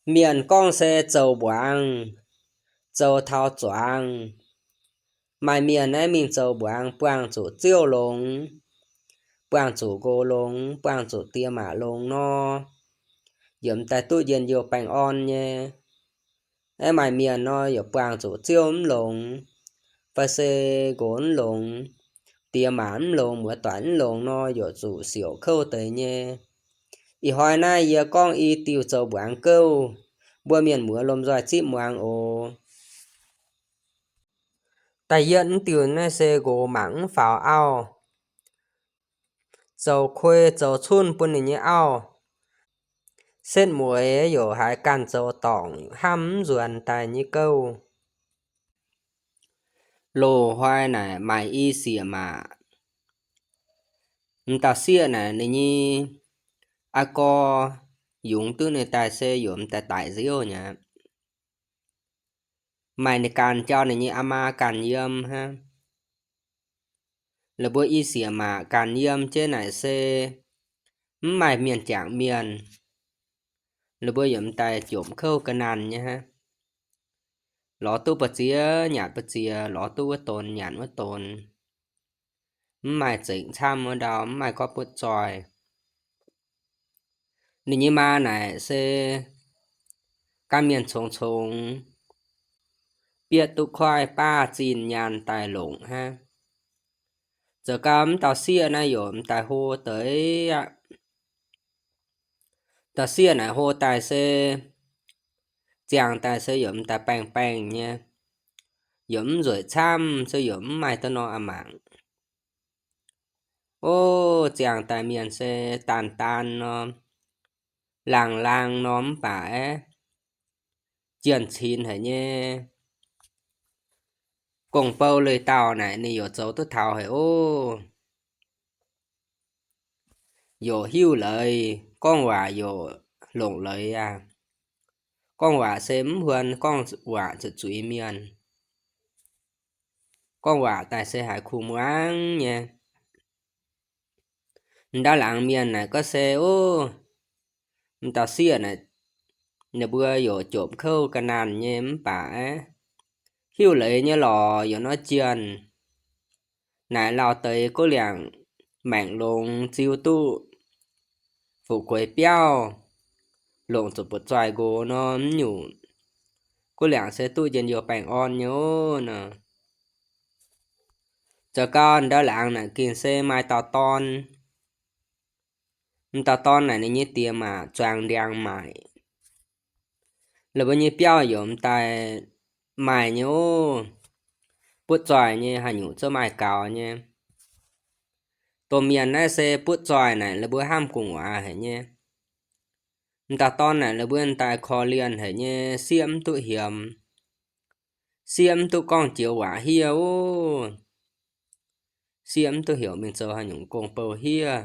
Mienh gorngv se zoux mbuangz, zoux taux zuangx. Maaih mienh naaiv mingh zoux mbuangz buangh zuqc ziouv longx, buangh zuqc nqox longx, buangh zuqc diex maac longx nor, yaac m'daaih duqv njien-youh baengh orn nyei. Aeqv, maaih mienh nor yaac buangh zuqc ziouv mv longx, fai se nqox mv longx, diex maac mv longx, muoz-doic mv longx nor, yaac zuqc siouc kouv deix nyei. Ih hnoi naaiv yie gorngv i diuh zoux mbuangz gouv, mbuo mienh muoz lomh nzoih zipv muangx oc. Da'yietv diuh naaiv se nqox mangc mv faaux auv, zoux kuei zoux cunv bun ninh nyei auv. Setv mueiz yaac haiz ganh zoux dorngc hnamv mv nzuonx daaih nyei gouv. Loz-hnoi naaic maaih i sieqv maac, m'dauh sieqv naaic ninh nyei aa gorx yungz duqv ninh daaih se yaac m'daaih daic nziouv nyei aqv. Maaih ninh ganh jauv ninh nyei aa maa ganh yiem hnangv. La'buo i sieqv maac ganh yiem jienv naaic se mv maaih mienh jangc mienh. La'buo yaac m'daaih jomc kouv ga'naanh nyei hnangv. Lorz duqv ba'ziex nyanc ba'ziex, lorz duqv wuov donx nyanc wuov donx. Mv maaih zengc camv wuov ndau, mv maaih gorngv butv zoih. Ninh nyei maa naaic se ganh mienh congx congx, bietv duqv koiv baav zinh nyaanh daaih longc hnangv. Zoux gau m'dauh sieqv naaiv yaac m'daaih hlo deix aqv. Dauh sieqv naaic hlo daaih se, ziangh daaih se yaac m'daaih baengh baengh nyei, yaac mv nzueic camv, se yaac mv maaih duqv norm a'mangc. Ov, ziangh daaih mienh se daan daan nor, laangh laangh nor, mv baac aeqv, jienh cin haic nyei. Gong-bou leih dauh naaic ninh yaac zoux duqv taux haic ov. Yaac hiuv leiz, gorngv waac yaac longc leiz aqv. Gorngv waac se mv huon, gorngv waac zuqc zuiz mienh. Gorngv waac daaih se haiz kuh muangx nyei. M'dauh laangz mienh naaic gorngv se, ov, m'dauh sieqv naaic, ninh mbuo yaac jomc kouv ga'naanh nyei mv baac aeqv, hiuv leiz nyei lorqc, yaac nor jienh naaic lauh deix gouv liangc maengc longx ziux duqv fu'jueiv biauv, longc zuqc butv-zoih nqox nor mv nyungc, gouv liangc se duqv njien-youh baengh orn nyei ov nor. Zoux gau m'dauh laangz naaic gengh se maaih dauh dorn. M'dauh dorn naaic ninh nyei diex maac zuangx ndiangx maaic. La'buo nyei biauv yaac m'daaih maaih nyei ov. Butv-zoih nyei haaix nyungc zungv maaih gaux nyei. Domh mienh naaiv se butv-zoih naaic la'buo hnamv gu'nguaaz haic nyei. M'dauh dorn naaic la'buo daaih korv-lienh haic nyei, sieqv mv duqv hiemx, sieqv mv duqv gorngv joux waac hiev ov. Sieqv mv duqv heuc mingh zoux haaix nyungc gong-bou hiev.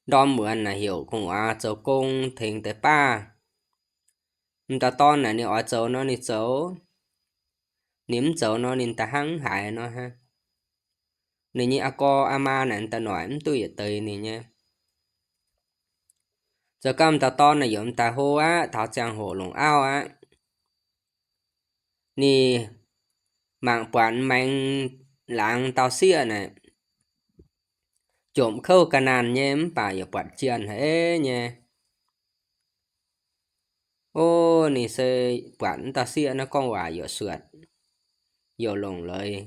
Ndorm muonz naaic heuc gu'nguaaz zoux gong tengx deix baav. M'dauh dorn naaic ninh oix zoux nor ninh zoux, ninh mv zoux nor ninh da'hnangv mv haiz nor hnangv. Ninh nyei aa gorx aa maa naaic da'hnangv mv duqv yietc deix ninh nyei. Zoux gau m'dauh dorn naaic yaac m'daaih hlo aqv, taux ziangh hoc longc auv aqv. Ninh mangc buatc maengx laangz dauh sieqv naaic, jomc kouv ga'naanh nyei mv baac yaac buatc jienh haic nyei. Ov, ninh se buatc m'dauh sieqv naaiv gorngv waac yaac suotc, yaac longc leiz.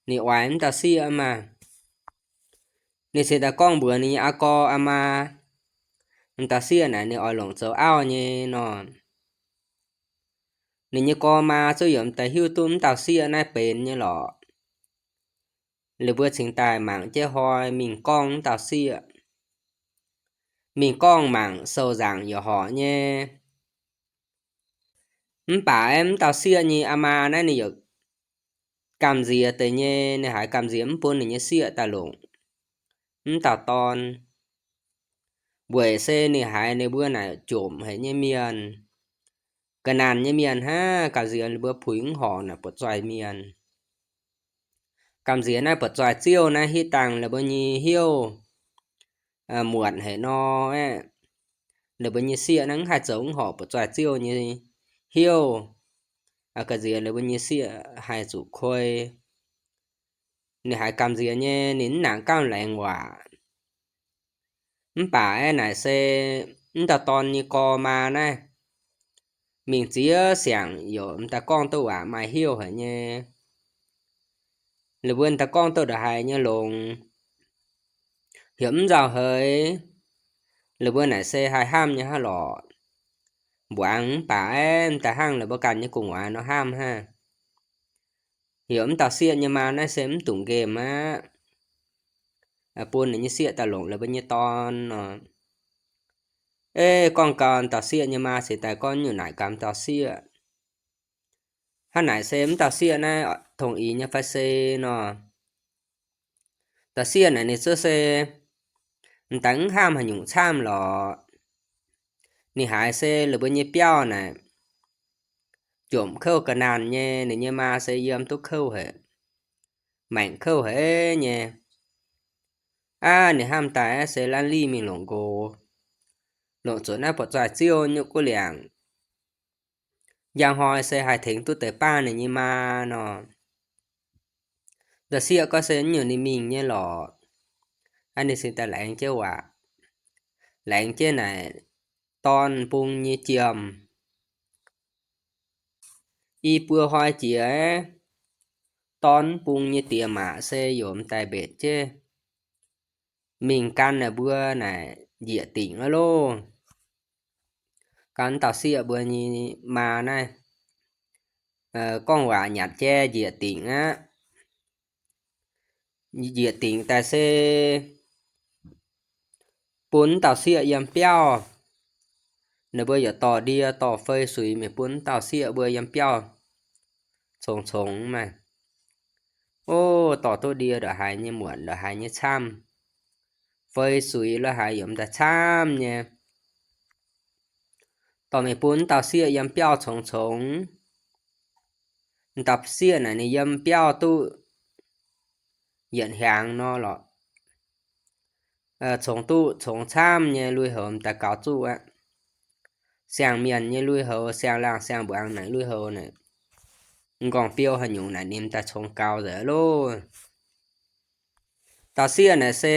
Ninh oix m'dauh sieqv maah. Ninh se daaih gorngv mbuox ninh nyei aa gorx aa maa, m'dauh sieqv naaic ninh oix longc zoux auv nyei nor. Ninh nyei gorx maa zungv yaac m'daaih hiuv duqv m'dauh sieqv naaiv benx nyei lorqc. Liuz mbuo cingx daaih mangc jienv hnoi mingh gorngv m'dauh sieqv. Mingh gorngv mangc sou nzaangc yaac horpc nyei. Mv baac m'dauh sieqv nyei aa maa naaiv ninh yaac gamh nziex deix nyei, ninh haiz gamh nziex mv bun ninh nyei sieqv daaih longc m'dauh dorn. Weic se ninh haiz ninh mbuo naaic jomc haic nyei mienh, ga'naanh nyei mienh hnangv, gamh nziex ninh mbuo puix mv horc naaic buatc zoih mienh. Gamh nziex naaiv buatc zoih ziouv naaiv hitv dangh la'buo nyei hnyouv muotc haic nor aeqv, ninh mbuo nyei sieqv naaiv mv haih zoux mv horpc buoz-zoih ziouv nyei hnyouv. Ga'nziex ninh mbuo nyei sieqv haih zuqc kuei. Ninh haiz gamh nziex nyei, ninh mv nangc gauh laengz waac. Mv baac aeqv, naaic se mv dauh dorn nyei gorx maa naaiv mingh ziex siangx, yaac mv daaih gorngv duqv waac maaih hnyouv haic nyei. Ninh mbuo daaih gorngv duqv ndongc haaix nyei longx, heuc mv nzauh heix. Ninh mbuo naaic se haih hnamv nyei hnangv lorqc. Mbuangz mv baac aeqv, mv daaih hnangv ninh mbuo ganh nyei gu'nguaaz nor hnamv hnangv. Heuc mv dauh sieqv nyei maa naaiv se mv dungx nqemh aqv. Bun ninh nyei sieqv daaih longc ninh mbuo nyei dorn nor. Eix, gorngv gau, dauh sieqv nyei maa cingx daaih gorngv nyungc naaic gaax dauh sieqv, hnangv naaic se mv dauh sieqv naaiv tongx ih nyei fai se nor. Dauh sieqv naaic ninh zuov se m'daaih mv hnamv haaix nyungc camv lorqc. Ninh haiz se ninh mbuo nyei biauv naaic jomc kouv ga'naanh nyei, ninh nyei maa se yiem duqv kouv haic, maengc kouv haic nyei. Aav, ninh hnamv daaih aeqv, se laanh lih mingh longc nqox, longc zuqc naaiv buoz-zoih ziouv nyei guv liangc. Njang hnoi se haih tengx duqv deix baav ninh nyei maa nor. Dauh sieqv gorngv se nyungc ninh mingh nyei lorqc. Aav, ninh cingx daaih laengz jienv waac, laengz jienv naaic dorn bung nyei jiem. I buo hnoi jiex, dorn bung nyei diex maac se yaac m'daaih mbenc jienv mingh gan naaic mbuo naaic njiec dingc aqv loh. Gan dauh sieqv mbuo nyei maa naaiv gorngv waac nyanc jai njiec dingc aqv. Njiec dingc daaih se bun dauh sieqv yiem biauv. Ninh mbuo yaac dorh ndie dorh fei suix mingh bun dauh sieqv mbuo yiem biauv congx-congx maah. O, dorh duqv ndie ndongc haaix nyei, muonc ndongc haaix nyei camv, fei suix la'haaix yaac m'daaih camv nyei, dorh mingh bun dauh sieqv yiem biauv congx-congx. Dauh sieqv naaic ninh yiem biauv duqv yietc hnyangx nor lorqc, congx duqv congx camv nyei lui-houx m'daaih gaux zuqv aqv. Siang-mienh nyei lui-houx, siang-laangh siang-mbuangz naaic lui-houx naaic, m'nqorngv biou haaix nyungc naaic ninh m'daaih congx gaux nzengc loh. Dauh sieqv naaic se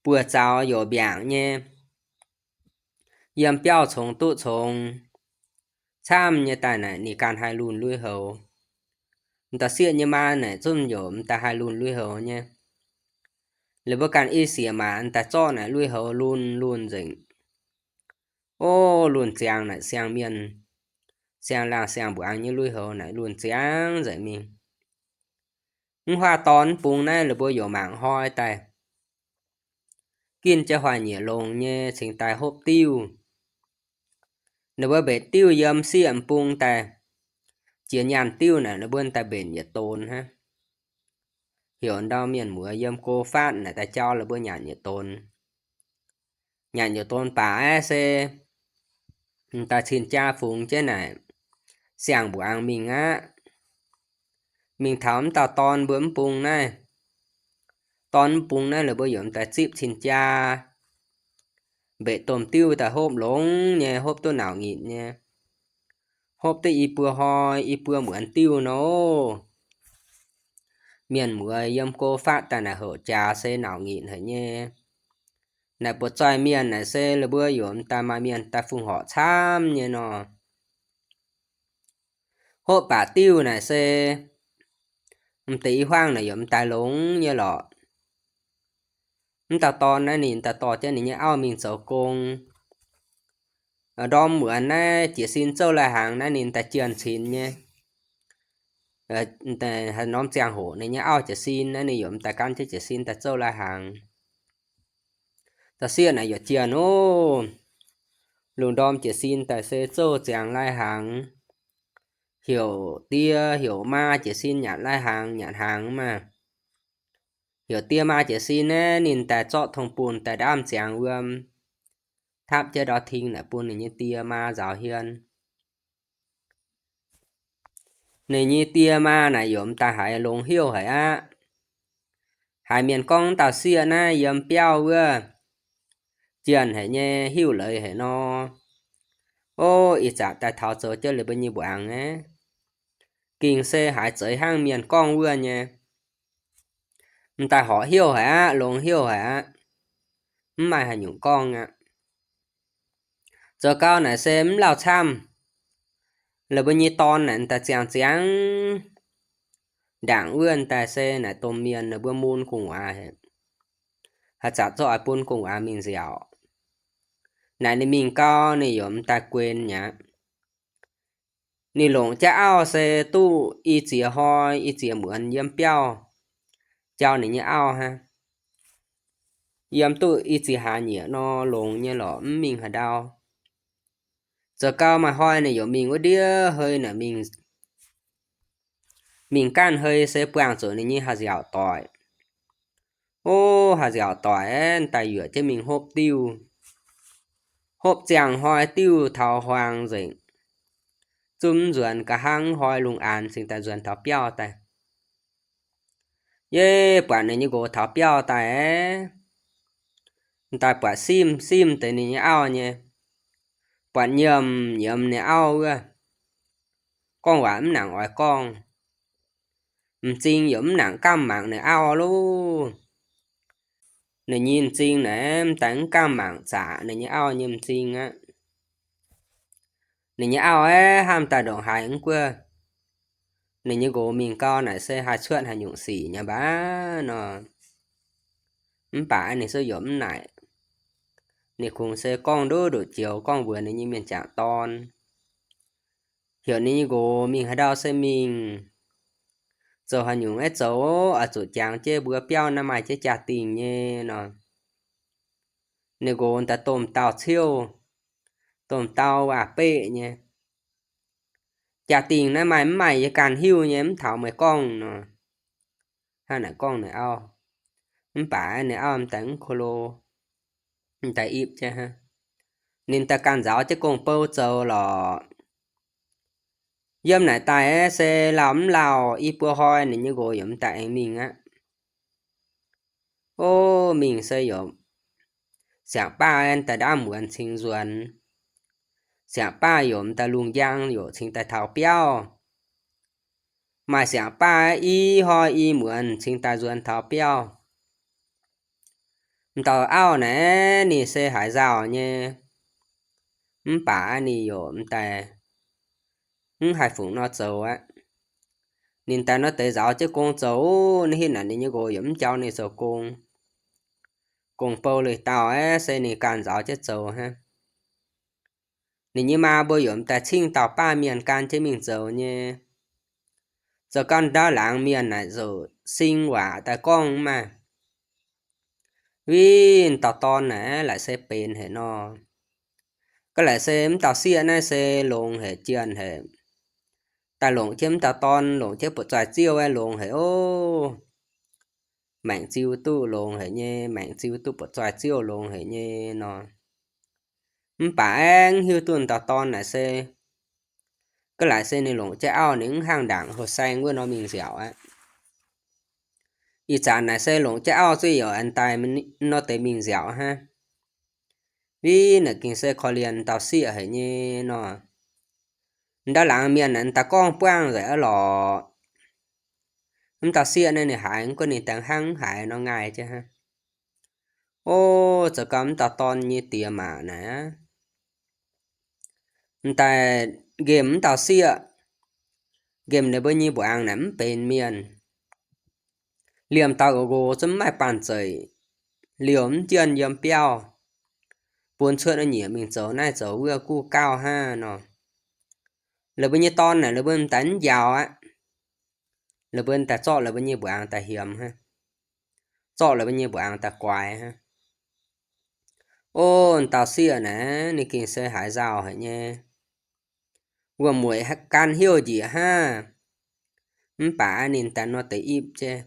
buoz-zaux youc mbiaangc nyei, yiem biauv congx duqv congx camv nyei daaih naaic ninh ganh haih lunh lui-houx. Dauh sieqv nyei maa naaic zungv youc m'daaih haih lunh lui-houx nyei. Liuz mbuo ganh i sieqv maac m'daaih zorqv naaic lui-houx lunh lunh nzengc. O, lunh ziangx naaic siang-mienh, siang-laangh siang-mbuangz nyei lui-houx naaic lunh ziangx nzengc mingh. Mv huaav dorn mv bung naaiv ninh mbuo youc mangc hnoi daaih ginv jienv hoic nyieqc longx nyei cingx daaih hopv diuv. Ninh mbuo mbenc diuv yiem sieqv m'bung daaih, jiex nyaanh diuv naaic ninh mbuo daaih mbenc yietc donx hnangv. Heuc ndau mienh muoz yiem go fatv naaic daaih jauv ninh mbuo nyanc yietc donx. Nyanc yietc donx baac aeqv se m'daaih cin-jaa fungx jienv naaic siang-mbuangz mingh aqv. Mingh taux m'dauh dorn mbuo m'bung naaiv. Dorn m'bung naaiv ninh mbuo yaac m'daaih zipv cin-jaa, mbenc domh diuv daaih hopv longx nyei, hopv duqv nauc nyitc nyei, hopv duqv i buo hnoi i buo muonz diuv nor. Mienh muoz yiem go fatv daaih naaic houc jaax se nauc nyitc haic nyei. Naaic buoz-zoih mienh naaic se ninh mbuo yaac m'daaih maaih mienh daaih fongc horc camv nyei nor. Hopv baac diuv naaic se m'deix i huaang naaic yaac m'daaih longx nyei lorqc. M'dauh dorn naaiv ninh daaih dorh jienv ninh nyei auv mingh zoux gong. Ndorm muonz naaiv jiez sin zouv lai-hnaangx naaiv ninh daaih jienh cingx nyei. Norm ziangh hoc ninh nyei auv jiez sin naaiv ninh yaac m'daaih gan jienv jiez sin daaih zouv lai-hnaangx. Dauh sieqv naaic yaac jienh ov. Lungh ndorm jiez sin daaih se zouv ziangx lai-hnaangx, heuc die heuc maa jiez sin nyanc lai-hnaangx nyanc hnaangx maah. Heuc die maa jiez sin naaiv ninh daaih zorqv tong-bunh daaih ndaamv ziangx wuom, tapv jienv ndau-ting naaic bun ninh nyei die maa nzaaux hmien. Ninh nyei die maa naaic yaac m'daaih haiz longx hnyouv haic aqv. Haiz mienh gorngv dauh sieqv naaiv yiem biauv wuov, jienh haic nyei, hiuv leiz haic nor. O, ih zanc daaih taux zoux jienv liuz mbuo nyei mbuangz aqv. Gengh se haiz zeiz hnangv mienh gorngv wuov nyei. M'daaih horpc heuc haic aqv, longx heuc haic aqv. Mv maaih haaix nyungc gorngv aqv. Zoux gau naaic se mv lauh camv. Laaix mbuo nyei dorn naaic m'daaih ziangh ziangx ndaangc wuov daaih se naaic domh mienh naaic mbuo mun gu'nguaaz haic. Haaix zanc zorqv oix bun gu'nguaaz mingh nziaauc. Naaic ninh mingh gau ninh yaac m'daaih guenx mi'aqv. Ninh longc jaav auv se duqv i ziex hnoi i ziex muonz yiem biauv jauv ninh nyei auv hnangv. Yiem duqv i ziex hlaax nyieqc nor longx nyei lorqc, mv mingh haaix ndau. Zoux gau maaih hnoi ninh yaac mingh wuov ndiev hei naaic mingh, mingh ganh hei se buangh zuqc ninh nyei haaix nziaauc doic. O, haaix nziaauc doic aeqv, daaih yuoqc jienv mingh hopv diuh. Hopv ziangh hnoi diuh taux huaang nzengc. Zungv nzuonx ga'hnangv hnoi lungh aanx cingx daaih nzuonx taux biauv daaih. Yie buatc ninh nyei nqox taux biauv daaih aeqv, daaih buatc simv simv deix ninh nyei auv nyei, buatc nyiemc nyiemc ninh auv wuov, gorngv waac mv nangc oix gorngv. M'zing yaac mv nangc gamh mangc ninh auv loh. Ninh nyei m'zing naaic m'daaih mv gamh mangc zaqc ninh nyei auv nyei m'zing aqv. Ninh nyei auv aeqv, hnamv daaih ndongc haaix mv guoqv, ninh nyei nqox mingh gau naaic se haih cuotv haaix nyungc sic nyei mbac nor. Mv baac ninh se yaac mv naaic. Ninh kungx se gorngv nduqc nduqc joux gorngv mbuox ninh nyei mienh jangc dorn, heuc ninh nyei nqox mingh haaix ndau se mingh, zoux haaix nyungc aeqv zoux, oix zuqc jangx jienv mbuo biauv naaiv maaih jienv jaa-dingh nyei nor. Ninh nqox daaih domh dauh ciouv, domh dauh waac-beqv nyei. Jaa-dingh naaiv maaih mv maaih yie ganh hiuv nyei, mv taux meih gorngv nor. Hnangv naaic gorngv ninh auv. Mv baac ninh auv m'daaih mv ko lo, m'daaih ipv jienv hnangv. Ninh daaih ganh nzauz jienv gong-bou zoux lorqc. Yiem naaic daaih aeqv, se lauh mv lauh i buo hnoi ninh nyei nqox yaac m'daaih aengx mingh aqv. O, mingh se yaac siangx baav daaih ndaamv muonz cingx nzuonx. Siangx baav yaac m'daaih lungh njang yaac cingx daaih taux biauv. Maaih siangx baav i hnoi i muonz cingx daaih nzuonx taux biauv. M'dauh auv naaiv ninh se haiz nzauh nyei, mv baac ninh yaac m'daaih mv haih fungc nor zoux aqv. Ninh daaih nor deix nzauz jienv gong zoux, ninh hitv naaic ninh nyei nqox yaac mv jauv ninh zoux gong. Gong-bou lui-dauh aeqv, se ninh ganh nzauz jienv zoux hnangv. Ninh nyei maa mbuo yaac m'daaih cingv dauh baav mienh gan jienv mingh zoux nyei. Zoux gau ndau laangz mienh naaic zuqc sing waac daaih gorngv maah. Win dauh dorn naaic laaic se benx haic nor. Ga'laaic se mv dauh sieqv naaiv se longx haic jienh haic. Daaih longc jienv mv dauh dorn longc jienv buoqc zoih ziouv aeqv, longx haic ov. Maengc ziu duqv longx haic nyei, maengc ziu duqv buoqc zoih ziouv longx haic nyei nor. Mv baac aengx hiuv duqv dauh dorn naaic se, ga'laaic se ninh longc jienv auv ninh mv hnangv ndaangc houh saeng wuov nor mingh nziaauc aqv. Ih zanc naaic se longc jienv auv zuqv yaac daaih nor deix mingh nziaauc hnangv. Win naaic gengh se korv-lienh dauh sieqv haic nyei nor. Ndau laangz mienh naaic daaih gorngv buangv nzengc aqv lorqc. Mv dauh sieqv naaiv ninh haiz mv gunv ninh daaih hnangv mv haiz nor ngaih jienv hnangv. O, zoux gau mv dauh dorn nyei diex maac naaic, m'daaih nqemh mv dauh sieqv, nqemh ninh mbuo nyei mbuangz naaic mv benx mienh. Liemh dauh nqox zungv mv maaih banh zeic, liouh mv jienh yiem biauv, bun cuotv nyiec mingh zoux naaiv zoux wuov guv gauh hnangv nor. Laaix mbuo nyei dorn naaic laaix mbuo m'daaih mv njaaux aqv. Laaix mbuo daaih zorqv laaix mbuo nyei mbuangz daaih hiemx hnangv, zorqv laaix mbuo nyei mbuangz daaih guaix hnangv. O, dauh sieqv naaic ninh gengh se haiz nzauh haic nyei. Wuom-mueic gan heuc njiec hnangv, mv baac ninh daaih nor deix ipv jienv.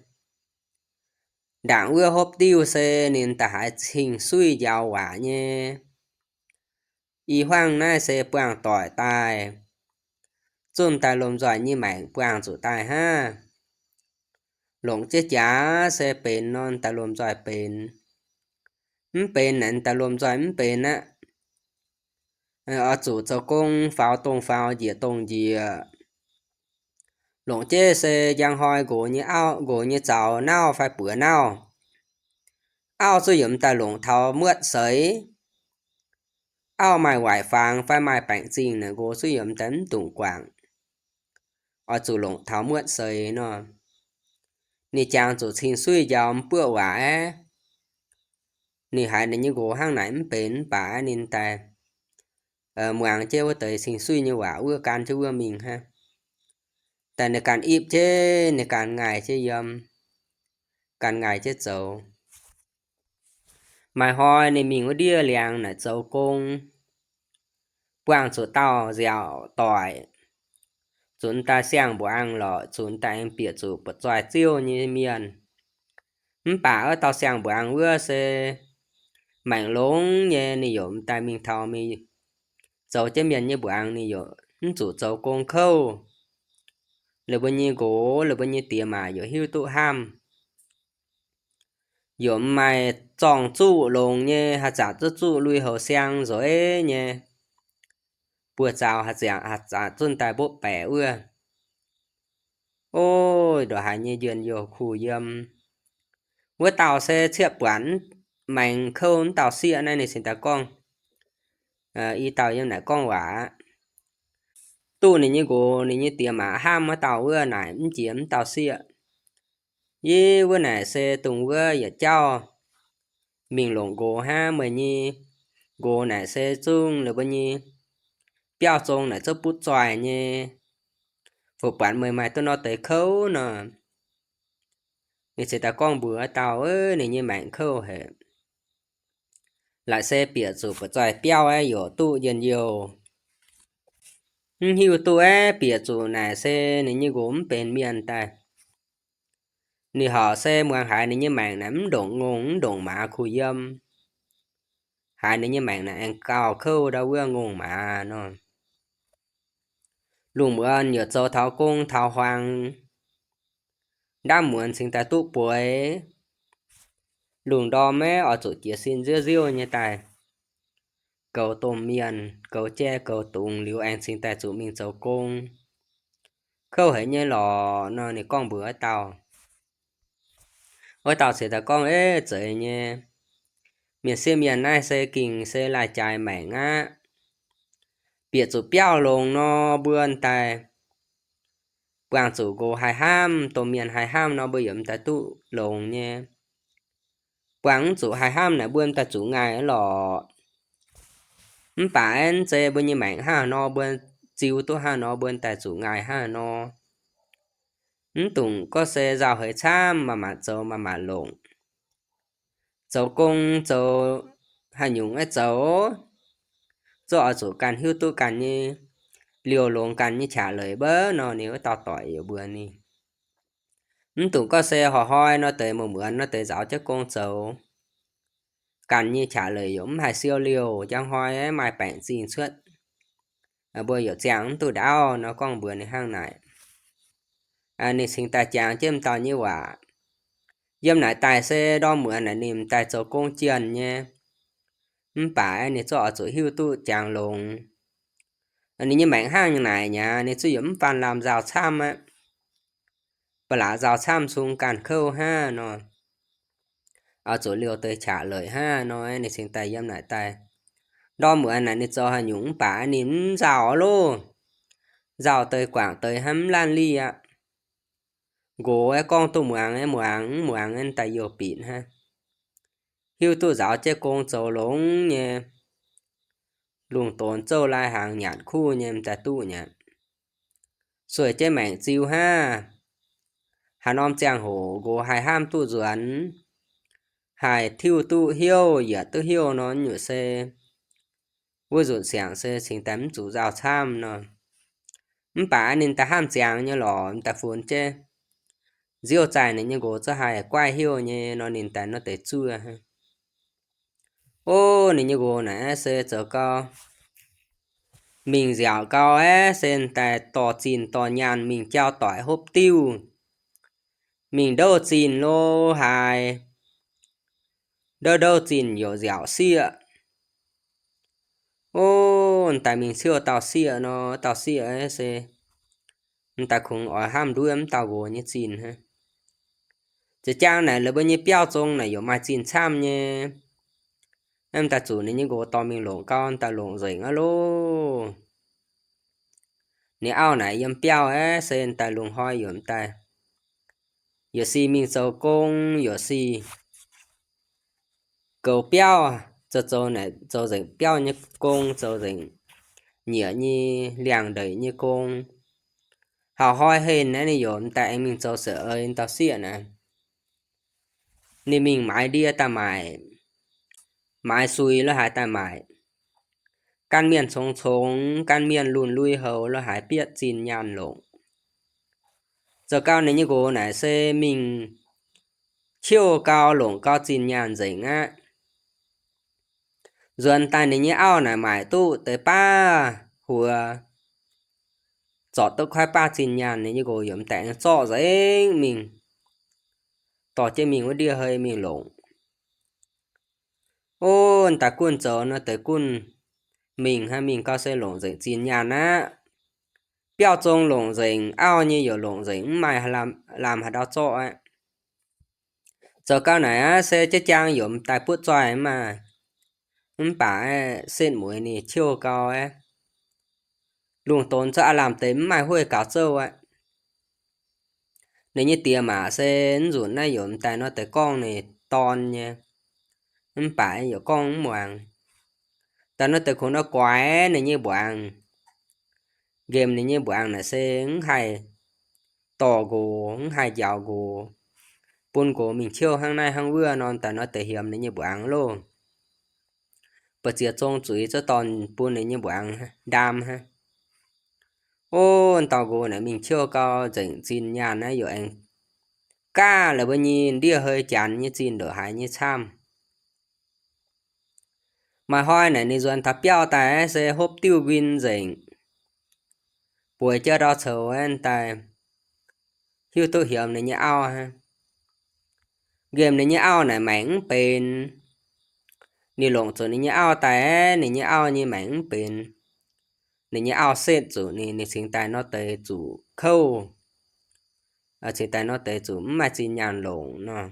Ndaangc wuov hopv diuv se ninh daaih haiz cing-suiv njaaux waac nyei. I hmuangv naaiv se buangh doic daaih, zungv daaih lomh nzoih nyei maengc buangh zuqc daaih hnangv. Longc jienv jaax se benx nor daaih lomh nzoih benx. mv benx naaic daaih lomh nzoih mv benx aqv. Oix zuqc zoux gong, faaux dongh faaux, njiec dongh njiec. Longc jienv se njang hnoi nqox nyei auv, nqox nyei zaux nauv fai buoz nauv, auv zuqc yiem daaih longc taux muotv seix. Auv maaih waaic fangx fai maaih baengc zingh naaic, nqox zuqc yiem daaih mv dungx guangc. Oix zuqc longc taux muotv seix nor. Ninh jangx zuqc cing suiv njaaux mv buoqv waac aqv. Ninh haiz ninh nyei nqox hnangv naaic mv benx mv baac ninh daaih muangx jienv wuov deix cing suiv nyei waac wuov, gan jienv wuov mingh hnangv. Daaih ninh ganh ipv jienv, ninh ganh ngaih jienv yiem, ganh ngaih jienv zoux. Maaih hnoi ninh mingh wuov ndiev liangx naaic zoux gong, buangh zuqc dauh nziaauc doic, zunc daaih siang-mbuoqc-angh lorqc, zunc daaih aengx bieqc zuqc buoqc zoih ziouv nyei mienh. Mv baac wuov dauh siang-mbuoqc-angh wuov se maengc longx nyei, ninh yaac daaih mingh taux mingh zoux jienv mienh nyei mbuoqc-angh, ninh yaac mv zuqc zoux gong kouv. Lih mbuo nyei nqox, lih mbuo nyei diex maac yaac hiuv duqv hnamv. Yaac maaih zorng zuqv longx nyei, haaix zanc zuqv zuqv lui-houx siang nzueiz nyei. Buoz-zaux haaix zanc, haaix zanc zuqv daaih mbopv baeqc wuov. Ov, ndongc haaix nyei njien-youh kuh yiem. Wuov dauh se ciepv buatc maengx kouv wuov dauh sieqv naaiv, ninh cingx daaih gorngv, i dauh yiem naaic gorngv waac aqv. Duqv ninh nyei nqox, ninh nyei diex maac hnamv wuov dauh wuov naaic mv jiex wuov dauh sieqv. Yie wuov naaic se dongh wuov yietc jauv mingh longc nqox hnangv. Meih nyei nqox naaic se zungv lih mbuo nyei biauv zong naaic zouv butv zoih nyei. Fu buatc meih maaih duqv nor deix kouv nor. Ninh cingx daaih gorngv mbuox wuov dauh, ninh nyei maengc kouv haic. Laaic se bieqc zuqc buoqc zoih biauv aeqv, yaac duqv njien-youh. Mv hiuv duqv aeqv, bieqc zuqc naaic se ninh nyei nqox mv benx mienh daaih. Ninh horpc se muangx haiz ninh nyei maengc naaic mv ndongc ngongh mv ndongc maaz kuh yiem. Haiz ninh nyei maengc naaic aengx gauh kouv ndau wuov ngongh maaz nor. Lungh muonz yaac zoux taux gong taux huaang, ndaamv muonz cingx daaih duqv bueix. Lungh ndorm aeqv, oix zuqc jiez sin nziouv nziouv nyei daaih goux domh mienh, goux jaiv goux dungz liuz aengx cingx daaih zuqc mingh zoux gong. Kouv haic nyei lorqc nor, ninh gorngv mbuox wuov dauh. Wuov dauh cingx daaih gorngv, Eix, zeiz nyei. Mienh sieqv mienh naaiv se gengh se lai-jaaix maengc aqv. Bieqc zuqc biauv longx nor, mbuo daaih buangh zuqc nqox haih hnamv, domh mienh haih hnamv nor, mbuo yaac m'daaih duqv longx nyei. Buangh mv zuqc haih hnamv naaic, mbuo m'daaih zuqc ngaih lorqc. Mv baac aeqv, mv zeiz mbuo nyei maengc hnangv haaix nor, mbuo ziux duqv hnangv haaix nor, mbuo m'daaih zuqc ngaih hnangv haaix nor. Mv dungc gorngv se nzauh heix camv, maaih maanc zoux maaih maanc longc. Zoux gong zoux haaix nyungc aeqv zoux, zungv oix zuqc ganh hiuv duqv ganh nyei liouh longx, ganh nyei qaqv leiz mbouv nor. Ninh wuov dauh doic yaac mbuox ninh, mv dungc gorngv se horpc hnoi nor deix muonz-muonz nor deix nzaaux jienv gong zoux. Ganh nyei qaqv leiz yaac mv haih siou liouh, njang hnoi aeqv maaih baengc zingh cuotv, mbuo yaac ziangh mv duqv ndaauv nor. Gorngv mbuox ninh hnangv naaic, ninh cingx daaih jangx jienv m'dauh nyei waac. Yiem naaic daaih se ndorm muonz naaic ninh m'daaih zoux gong jienh nyei. Mv baac aeqv, ninh zungv oix zuqc hiuv duqv jangx longx. Ninh nyei maengc hnangv naaic nyei, ninh zungv yaac mv faanh lamh nzauh camv aqv. Ba'laqc nzauh camv cingx ganh kouv hnangv nor. Oix zuqc liouh deix qaqv leiz hnangv nor, ninh cingx daaih yiem naaic daaih. Ndorm muonz naaic ninh zoux haaix nyungc mv baac ninh mv nzauh loh. Nzauh deix guangc deix hnangv mv laanh lih aqv. Nqox aeqv, gorngv duqv muangx aeqv muangx, mv muangx aeqv, daaih youh binc hnangv. Hiuv duqv nzaaux jienv gong zoux longx nyei, lungh donx zouv lai hnaangx nyanc kuv nyei, m'daaih duqv nyei. Sueih jienv maengc ziux hnangv. Haaix norm ziangh hoc nqox haih hnamv duqv nzuonx, haih tiuv duqv hnyouv, yietc duqv hnyouv nor, nyutc se wuov nzunc siangx se cingx daaih mv zuqc nzauh camv nor. Mv baac ninh daaih hnamv ziangx nyei lorqc, m'daaih funx jienv nziouv zaih ninh nyei nqox zungv haih guaiv hnyouv nyei nor, ninh daaih nor deix zuov hnangv. Ov, ninh nyei nqox naaic se zoux gau, mingh nziaauc gau aeqv, se daaih dorh zinh dorh nyaanh mingh jauv doic hopv diuv, mingh ndouv zinh lo haaix, ndouv ndouv zinh youc nziaauc sieqv. Ov, daaih mingh ciouv dauh sieqv nor, dauh sieqv se m'daaih kungx oix hnamv nduov m'dauh nqox nyei zinh hnangv. Za'jangv naaic la'buo nyei biauv zong naaic youc maaih zinh camv nyei. M'daaih zuqc ninh nyei nqox dorh mingh longc gau, m'daaih longc nzengc aqv loh. Ninh auv naaic yiem biauv aeqv, se m'daaih lungh hnoi youc m'daaih, youc sic mingh zoux gong, youc sic goux biauv, zoux zoux naaic zoux nzengc biauv nyei gong, zoux nzengc nyieqc nyei liangx-ndeic nyei gong. Hauv hnoi henh naaiv ninh youc m'daaih aengx mingh zoux sa'eix dauh sieqv naaic. Ninh mingh maaiz ndie daaih maaic, maaiz suix lo haaix daaih maaic. Gan mienh congx congx, gan mienh lunh lui-houx lo haaix bietv zinh nyaanh longc. Zoux gau ninh nyei nqox naaic se mingh ciouv gau longc gau zinh nyaanh nzengc aqv. Nzuonx daaih ninh nyei auv naaic maaic duqv deix baav huox, zorc duqv kuaaiv baav zinh nyaanh, ninh nyei nqox youc m'daaih aengx zorqv nzengc mingh, dorh jienv mingh wuov ndiev hei mingh longc. Ov, m'daaih gunv zoux nor deix gunv mingh hnangv, mingh gau se longc nzengc zinh nyaanh aqv. Biauv zong longc nzengc, auv nyei youc longc nzengc, mv maaih lamh haaix ndau zorqv aqv. Zoux gau naaic aqv, se jaiv jaang youc m'daaih butv zoih maah. Mv baac setv mueiz ninh ciouv gau aqv. Lungh donx cuotv aav lamh deix mv maaih hueiv gaux zouv aqv. Ninh nyei diex maac se mv nzunc naaiv youc m'daaih nor deix gorngv ninh dorn nyei, mv baac youc gorngv mv muangx. Daaih nor deix kungx nor guaix ninh nyei mbuangz, nqemh ninh nyei mbuangz naaic se mv haih dorh nqox, mv haih njaaux nqox, bun nqox mingh ciouv hnangv naaiv hnangv wuov nor, daaih nor deix hiemx ninh nyei mbuangz loh. Mbu'ziex zong zuiz cuotv dorn bun ninh nyei mbuangz ndaam hnangv. Ov, dauh nqox naaic mingh ciouv gau nzengc zinh nyaanh naaiv youc aengx gaav la'buo nyei ndiev hei janx nyei zinh ndongc haaix nyei camv. Maaih hnoi naaic ninh nzuonx taux biauv daaih se hopv diuv nquin nzengc, bueix jauv ndau coux daaih, hiuv duqv hiemx ninh nyei auv hnangv. Nqemh ninh nyei auv naaic maengc mv benx. Ninh longc zuqc ninh nyei auv daaih, ninh nyei auv nyei maengc mv benx. Ninh nyei auv setv zuqc ninh, ninh cingx daaih nor deix zuqc kouv, cingx daaih nor deix zuqc mv maaih zinh nyaanh longc nor.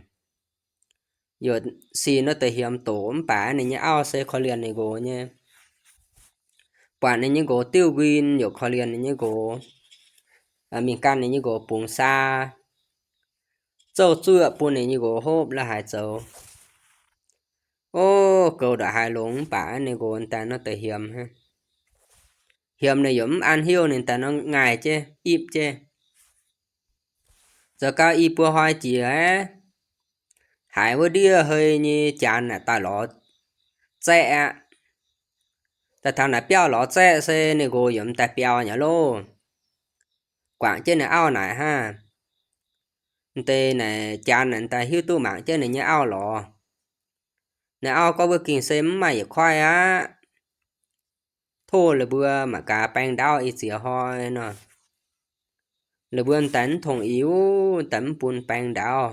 Youc sic nor deix hiemx doqc mv baac ninh nyei auv se korv-lienh ninh nqox nyei. Buatc ninh nyei nqox diuv nquin youc korv-lienh ninh nyei nqox, mingh gan ninh nyei nqox bungx saa, zouv zuoqv bun ninh nyei nqox hopv la'haaix zoux. Ov, goux ndongc haaix longx mv baac ninh nqox daaih nor deix hiemx hnangv. Hiemx ninh youc mv an hiuv, ninh daaih nor ngaih jienv ipv jienv. Zoux gau i buo hnoi jiex aqv, haiz wuov ndiev hei nyei janx naaic daaih lorz zaeqv aqv. Daaih taux naaic biauv lorz zaeqv se ninh nqox yaac m'daaih biaux nyei loh. Guangc jienv ninh auv naaic hnangv. M'deix naaic janx naaic daaih hiuv duqv mangc jienv ninh nyei auv lorz. Ninh auv gorngv, mbuo gengh se mv maaih yietc koiv aqv. Tov la'mbuo mangc gaax baeng ndaauv i ziex hnoi nor, la'mbuo m'daaih mv tongx iux, m'daaih mv bun baeng ndaauv.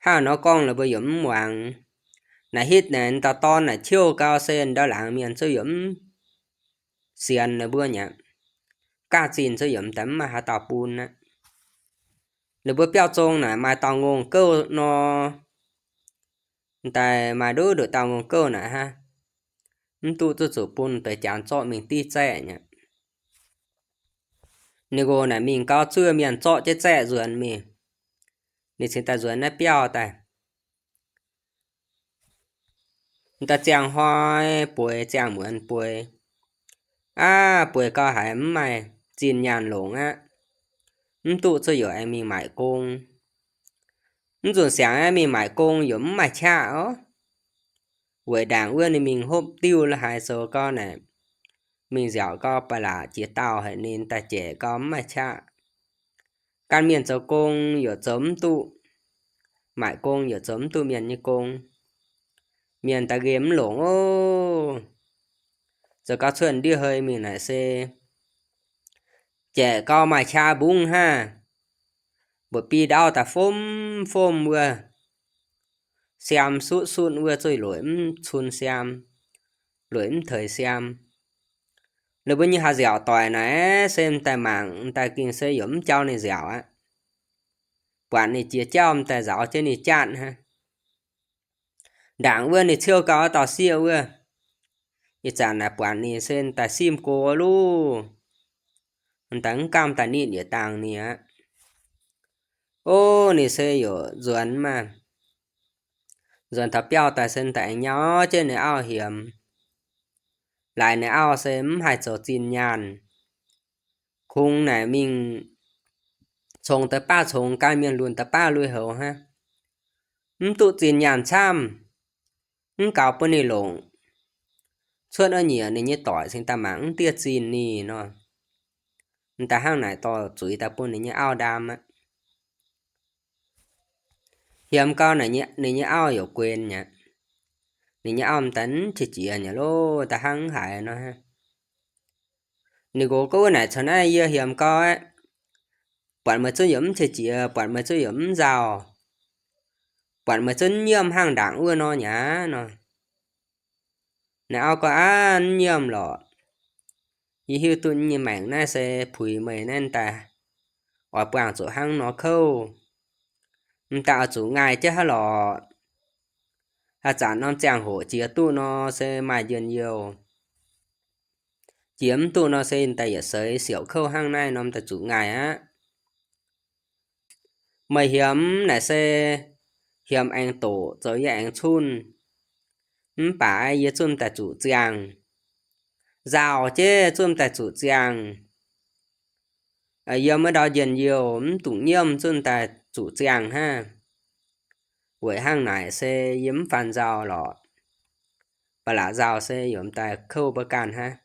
Hnangv nor gorngv la'mbuo yaac mv muangx. Naaic hitv naaic dauh dorn naaic ciouv gau se ndau laangz mienh zouv yaac mv sienx la'mbuo nyei. Gaav zinh zouv yaac m'daaih mv maaih haaix dauh bun aqv. La'mbuo biauv zong naaic maaih dauh ngongh gouv nor, m'daaih maaih nduqc nduqc dauh ngongh gouv naaic hnangv, mv duqv zuqc zuqc bun deix janx zorqv mingh div zaeqv nyei. Ninh nqox naaic mingh gau zuov mienh zorqv jienv zaeqv nzuonx mingh. Ninh cingx daaih nzuonx naaiv biauv daaih. M'daaih ziangh hnoi bueix, ziangh muonz bueix. Aav, bueix gau haiz mv maaih zinh nyaanh longc aqv. Mv duqv zuqc youc aengx mingh maaic gong. Mv nzunc siangx aeqv, mingh maaic gong youc mv maaih qaqv orv. Weic ndaangc wuov ninh mingh hopv diuv la'haaix zoux gau naaic, mingh nziaauc gau ba'laqc jiex daauh haic, ninh daaih jaeqc gau mv maaih qaqv. Gan mienh zoux gong youc zoux mv duqv, maaic gong youc zoux mv duqv mienh nyei gong. Mienh daaih nqemh mv longc oc. Zoux gau cuotv ndiev hei mingh naaic se jaeqc gau maaih qaqv mbungv hnangv, mbuoqc biei ndaauv daaih fomv fomv wuov. siaam sutv sutv wuov zuqc lueic mv cun siaam, lueic mv teix siaam. Lih mbuo nyei haaix nziaauc doic naaic se m'daaih mangc, m'daaih gengh se yaac mv jauv ninh nziaauc aqv. Buatc ninh jiex jauv m'daaih nzaaux jienv ninh jatv hnangv. Ndaangc wuov ninh ciouv gau dauh sieqv wuov, ih zanc naaic buatc ninh se m'daaih simv go luv, m'daaih mv gamh daaih nitv yietc dangh ninh aqv. Ov, ninh se yaac nzuonx maah, nzuonx taux biauv daaih se m'daaih aengx nyauv jienv ninh auv hiemx. Laaix ninh auv se mv haih zoux zinh nyaanh. Kungx naaic mingh congx deix baav congx, gan mienh lunc deix baav lui-houx hnangv. Mv duqv zinh nyaanh camv, mv gaux bun ninh longc. Cuotv wuov nyieqc ninh nyei doic cingx daaih mangc mv dieh zinh ninh nor. M'daaih hnangv naaic dorh zuiz daaih bun ninh nyei auv ndaam aqv. Hiemx gau naaic ninh nyei auv yaac guenx mi'aqv. Ninh nyei auv m'daaih mv qiex jiez nyei loh, da'hnangv mv haiz nor. Ninh nqox gorngv, wuov naaic caux naaiv yie hiemx gau aqv. Buatc meih zungv yaac mv qiex jiez, buatc meih zungv yaac mv nzauh, buatc meih zungv nyiemv hnangv ndaangc wuov nor nyei aqv nor. Ninh auv gorngv, aav, mv nyiemv lorqc. Yie hiuv duqv nyei maengc naaiv se puix meih naaiv daaih oix buangh zuqc hnangv nor kouv. M'daaih oix zuqc ngaih jienv hnangv lorqc. Haaix zanc norm ziangh hoc jiex duqv nor se maaih njien-youh. Jiex mv duqv nor se m'daaih yietc seix siouc kouv hnangv naaiv norm daaih zuqc ngaih aqv. Meih hiemx naaic se hiemx aengx doqc, zoux yie aengx cunh. Mv baac yie zungv daaih zuqc ziangh, nzauh jienv zungv daaih zuqc ziangh. Yiem wuov ndau njien-youh mv dungx nyiemv zungv daaih zuqc ziangh hnangv. Weic hnangv naaic se yie mv faanh nzauh lorqc. Ba'laqc nzauh se yaac m'daaih kouv mbuo ganh hnangv.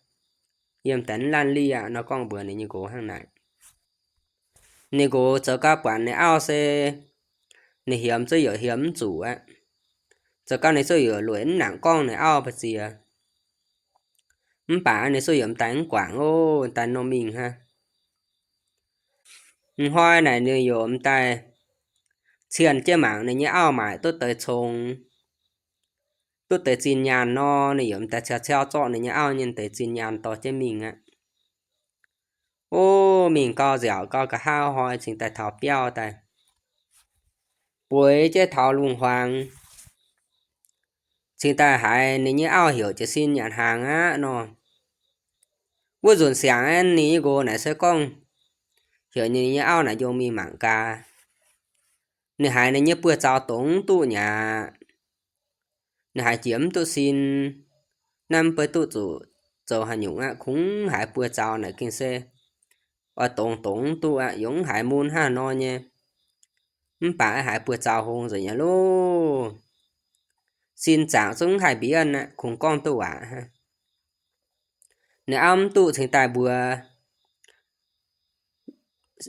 Yie m'daaih mv lanv lieqc nor gorngv mbuox ninh nyei nqox hnangv naaic. Ninh nqox zoux gau buatc ninh auv se ninh hiemx zungv yaac hiemx mv zuqc aqv. Zoux gau ninh zungv yaac lueic mv nangc gorngv ninh auv mbu'ziex. Mv baac ninh zungv yaac m'daaih mv guangc ov, m'daaih norm mingh hnangv. M'hnoi naaic ninh yaac m'daaih cienh jienv mangc ninh nyei auv maaic duqv deix congx, duqv deix zinh nyaanh nor, ninh yaac m'daaih ciaux ciaux zorqv ninh nyei auv nyei deix zinh nyaanh dorh jienv mingh aqv. Ov, mingh gau nziaauc gau nqa'haav hnoi cingx daaih taux biauv daaih, bueix jienv taux lungh hmuangx, cingx daaih haiz ninh nyei auv heuc jiez sin nyanc hnaangx aqv nor. Wuov nzunc siangx aeqv, ninh nyei nqox naaic se gorngv heuc ninh nyei auv naaic njongh mingh mangc gaax. Ninh haiz ninh nyei buoz-zaux dongz mv duqv nyaqc. Ninh haiz jiex mv duqv sin. Naaiv mv baac duqv zuqc zoux haaix nyungc aqv, kungx haiz buoz-zaux naaic gengh se oix dongz dongz mv duqv aqv, yaac mv haiz mun hnangv nor nyei. Mv baac haiz buoz-zaux hngongx nzengc nyei loh. Sin zaangc zungv mv haih mbienv aqv, kungx gorngv duqv waac hnangv. Ninh auv mv duqv cingx daaih mbuox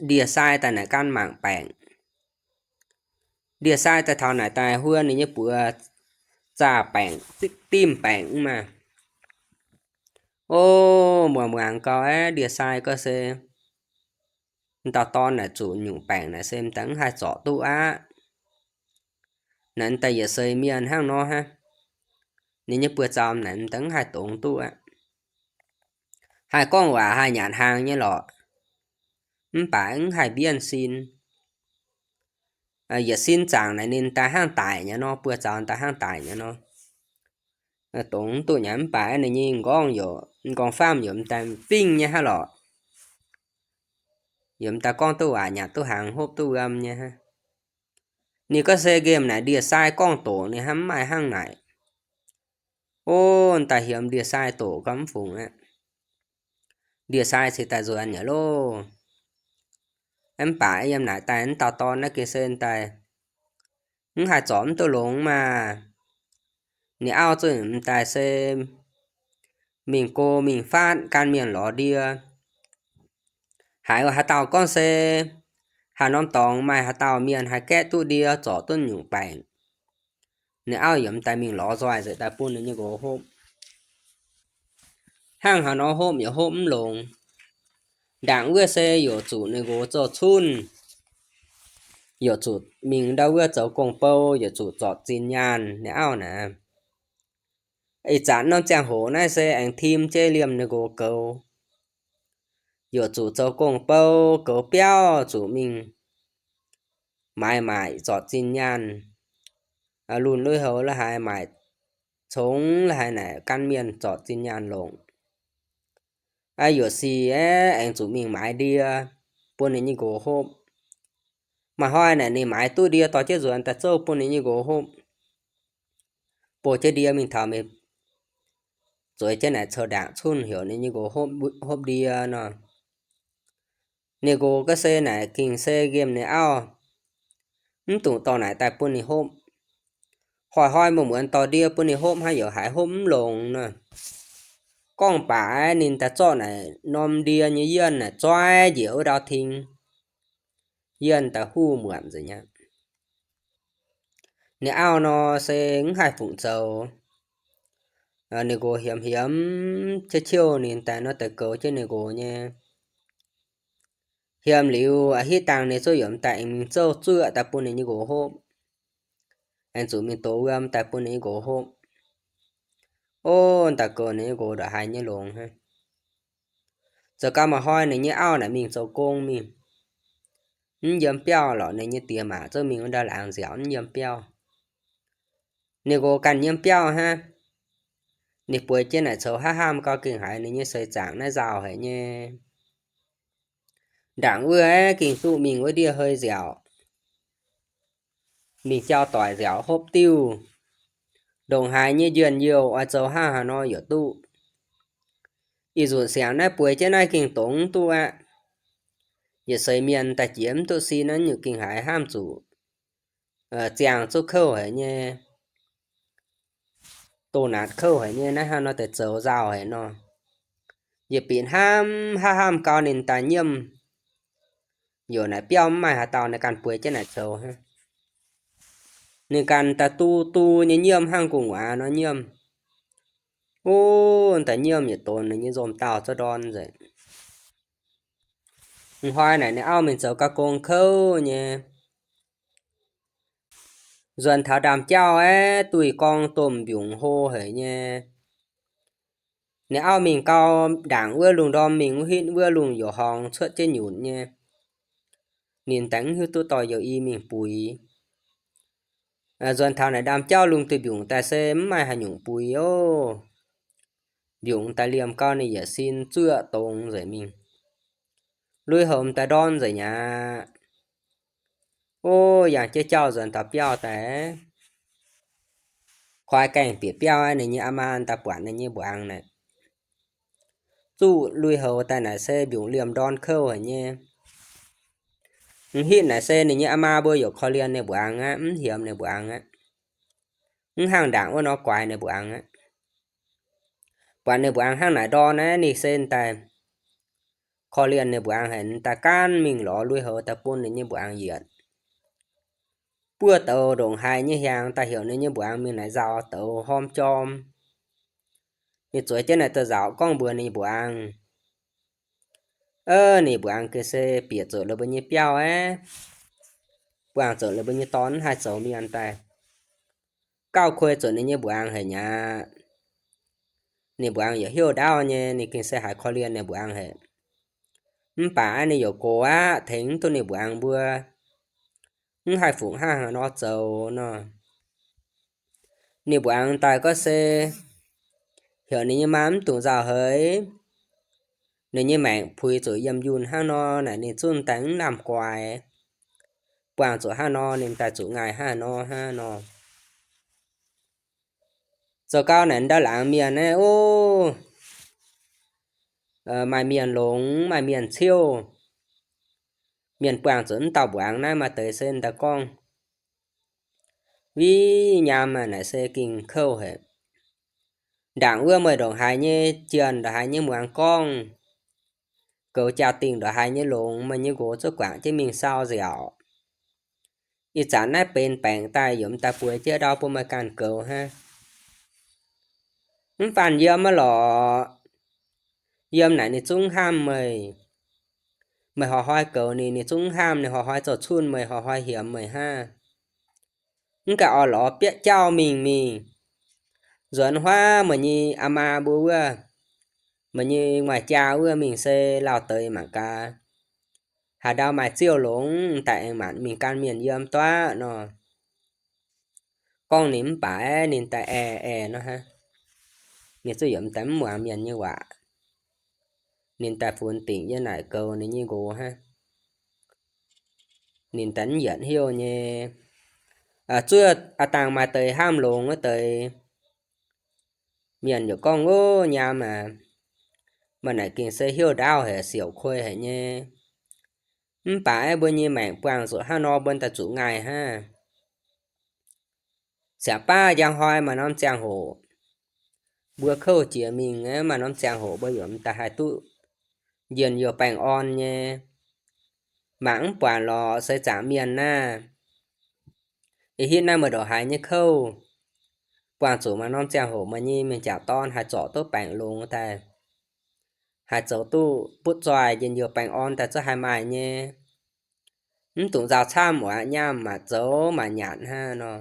ndie-sai daaih naaic gan mangc baengc. Ndie-sai daaih taux naaic daaih huo ninh nyei buoz zaah baengc, dimv baengc maah. Ov, muangx muangx gau aeqv, ndie-sai gorngv se m'dauh dorn naaic zuqc nyungc baengc naaic se m'daaih mv haih zorc duqv aqv. Naaic m'daaih yietc seix mienh hnangv nor hnangv. Ninh nyei buoz-zaux naaic m'daaih mv haih dongz duqv aqv. Haih gorngv waac haih nyanc hnaangx nyei lorqc, mv baac mv haih mbienv sin. Yietc sin zaangc naaic ninh daaih hnangv daic nyei nor, buoz-zaux daaih hnangv daic nyei nor. Dongz mv duqv nyei mv baac ninh nyei m'nqorngv yaac, m'nqorngv-famv yaac m'daaih fingv nyei hnangv lorqc. Yaac m'daaih gorngv duqv waac, nyanc duqv hnaangx, hopv duqv wuom nyei hnangv. Ninh gorngv se nqemh naaic ndie-sai gorngv doqc ninh hnangv, mv maaih hnangv naaic. Ov, m'daaih hiemx ndie-sai doqc gau mv fungx aqv. Ndie-sai cingx daaih nzuonx nyei loh. Mv baac yiem naaic daaih m'dauh dorn naaiv gengh se m'daaih mv haih zorc mv duqv longx maah. Ninh auv zungv m'daaih se mingh go mingh faatv gan mienh lorz ndie. Haiz haaix dauh gorngv se haaix norm dorngx maaih haaix dauh mienh haih gaeqv duqv ndie zorc duqv nyungc baengc, ninh auv yaac m'daaih mingh lorz nzoih nzengc daaih bun ninh nyei nqox hopv. Hnangv haaix nor hopv yaac hopv mv longx. Ndaangc wuov se yaac zuqc ninh nqox zoux cunv. yaac zuqc mingh ndau wuov zoux gong-bou, yaac zuqc zorpc zinh nyaanh ninh auv naaic. Ih zanc norm ziangh hoc naaiv se aengx tim jienv liemh ninh nqox goux, yaac zuqc zoux gong-bou goux biauv, zuqc mingh maaiz maaic zorpc zinh nyaanh, lunh lui-houx la'haaix, maaic congx la'haaix naaic, gan mienh zorpc zinh nyaanh longc. Aa, yuoqc sic aengx zuqc mingh maaiz ndie bun ninh nyei nqox hopv. Maaih hnoi naaic ninh maaiz duqv ndie dorh jienv nzuonx daaih zouv bun ninh nyei nqox hopv. Bouh jienv ndie mingh taux mingh zueiz jienv naaic coux ndaangc cunh heuc ninh nyei nqox hopv ndie nor. Ninh nqox ga'se naaic gengh se nqemh ninh auv, mv dungx dorh naaic daaih bun ninh hopv. Hnoi-hnoi muonz-muonz dorh ndie bun ninh hopv hnangv, yaac haiz hopv mv longx nor. Gorngv baac ninh daaih zorqv naaic norm ndie nyei yienh naaic zoih njiec wuov ndau-ting, yienh daaih huv muonc nzengc aqv. Ninh auv nor se mv haih fungc zoux. Ninh nqox hiemx hiemx ciouv ciouv ninh daaih nor daaih goux jienv ninh nqox nyei. Hiemx liuz a'hitv dangh ninh zouv yiemx daaih aengx mingh zouv zuoqv daaih bun ninh nyei nqox hopv. Aengx zuqc mingh dox wuom daaih bun ninh nyei nqox hopv. Ov, daaih goux ninh nyei nqox ndongc haaix nyei longx hnangv. Zoux gau maaih hnoi ninh nyei auv naaic mingh zoux gong mingh, mv yiem biauv lorqc, ninh nyei diex maac zouv mingh wuov ndau laangz nziaauc mv yiem biauv. Ninh nqox ganh yiem biauv hnangv. Ninh bueix jienv naaic coux haav hamh gau, gengh haiz ninh nyei seix zaangc naaiv nzauh haic nyei. Ndaangc wuov aeqv, gengh duqv mingh wuov ndiev hei nziaauc, mingh jauv doic nziaauc hopv diuv, ndongc haaix nyei njien-youh oix zoux hnangv haaix nor yaac duqv. Ih nzunc siangx naaiv bueix jienv naaiv gengh dongz mv duqv aqv. Yietc seix mienh daaih jiex mv duqv sin naaiv nyungc gengh haiz hnamv zuqc ziangh zuqv kouv haic nyei, doh naatc kouv haic nyei, naaiv hnangv nor deix zoux nzauh haic nor. Yietc bieqc hnamv haav hamh gau ninh daaih nyiemv. Yaac naaic biauv mv maaih haaix dauh, ninh ganh bueix jienv naaic coux hnangv. Ninh ganh daaih du du nyei nyiemv hnangv gu'nguaaz nor nyiemv. Ov, daaih nyiemv yietc donx ninh nyei nzomh dauh zorqv ndorn nzengc. Hnoi naaic ninh auv mingh zoux gau gong kouv nyei. Nzuonx taux ndaamv-jauv aeqv, duih gorngv domh mbiungc hlo haic nyei. Ninh auv mingh gau, ndaangc wuov lungh ndorm mingh wuov hitv wuov lungh yaac horngz cuotv jienv nyutc nyei. Ninh daaih mv hiuv duqv dorh youz-i mingh buix. Nzuonx taux naaic ndaamv-jauv lungh duih mbiungc daaih se mv maaih haaix nyungc buix ov. Mbiungc daaih liemh gau ninh yietc sin zuoqv dongz nzengc mingh. Lui-houx daaih ndorn nzengc aqv. Ov, yangh jienv jauv nzuonx taux biauv daaih, koi gaengh bieqc biauv, ninh nyei aa maa daaih buatc ninh nyei mbuangz naaic, zuqv lui-houx daaih naaic se mbiungc liemh ndorn kouv haic nyei. Mv hitv naaic se ninh nyei aa maa mbuo yaac korv-lienh ninh mbuangz aqv, mv hiemx ninh mbuangz aqv. Mv hnangv ndaangc wuov nor guaix ninh mbuangz aqv. Buatc ninh mbuangz hnangv naaic ndorn naaiv, ninh se daaih korv-lienh ninh mbuangz haic, daaih gaanv mingh lorz lui-houx daaih bun ninh nyei mbuangz yietc. Buov douz ndongc haaix nyei hiaangx daaih heuc ninh nyei mbuangz mingh naaic nzauh douz horm jorm. Ninh zueiz jienv naaic daaih nzauh gorngv mbuox ninh mbuangz. Ov, ninh mbuangz gengh se bieqc zuqc la'buo nyei biauv aqv. Buangh zuqc la'buo nyei dorn mv haih zoux mienh daaih. Gauh kuei zuqc ninh nyei mbuangz haic aqv. Ninh mbuangz yaac heuc ndaauv nyei, ninh gengh se haiz korv-lienh ninh mbuangz haic. Mv baac ninh yaac gox aqv, tengx mv duqv ninh mbuangz mbuo, mv haih fungc hnangv haaix nor zoux nor. Ninh mbuangz daaih gorngv se heuc ninh nyei maa mv dungx nzauh haic. Ninh nyei maengc puix zuqc yiem yunh hnangv nor naaic ninh zungv daaih mv lamh guaix. Buangh zuqc hnangv nor ninh daaih zuqc ngaih hnangv nor hnangv nor. Zoux gau naaic ndau laangz mienh naaiv, ov, maaih mienh longx, maaih mienh ciouv. Mienh buangh zuqc mv dauh mbuangz naaiv maaih deix se daaih gorngv, viv nyaam naaic se gengh kouv haic. Ndaangc wuov meih ndongc haaix nyei jienh, ndongc haaix nyei muangx gorngv, goux jaa-dingh ndongc haaix nyei longx, meih nyei nqox zungv guangc jienv mingh sau nziaauc. Ih zanc naaiv benx baengc daaih yiem daaih bueix jienv ndau bun meih ganh goux hnangv. Mv faanh yiem aqv lorqc. Yiem naaic ninh zungv hnamv meih. Meih horpc hnoi goux ninh, ninh zungv mv hnamv. Ninh horpc hnoi zoux cunh meih, horpc hnoi hiemx meih hnangv. Mv gaax orn-lorqc bietv jauv mingh mingh. Nzuonx huaav meih nyei aa maa mbuo wuov, meih nyei nguaix jaa wuov mingh se lauh deix mangc gaax, haaix ndau maaih ziouv longx daaih aengx maanc mingh gan mienh yiem duqv nor. Gorngv ninh mv baac ninh daaih aeh aeh nor hnangv. Ninh zuqc yietc daaih mv muangx mienh nyei waac. Ninh daaih funx dingc yiem naaic goux ninh nyei nqox hnangv. Ninh daaih mv yietc hnyouv nyei. Zuov aa dangh maaih deix hnamv longx wuov deix, mienh yaac gorngv, Ov, nyaam aac, meih naaic gengh se hnyouv ndaauv haic, siouc kuei haic nyei. Mv baac mbuo nyei maengc buangh zuqc hnangv nor, mbuo daaih zuqc ngaih hnangv. Siangx baav njang hnoi maaih norm ziangh hoc, mbuo kouv jiex mingh, maaih norm ziangh hoc mbuo yaac m'daaih haih duqv njien-youh baengh orn nyei. Mangc mv buatc lorqc, se zaangc mienh naaiv. Ih hitv naaiv meih ndongc haaix nyei kouv, buangh zuqc maaih norm ziangh hoc meih nyei mienh jaax dorn haih zorc duqv baengc longx daaih, haih zoux duqv butv zoih njien-youh baengh orn daaih zungv haih maaih nyei. Mv dungx nzauh camv oc, nyaam maaih zoux maaih nyanc hnangv nor.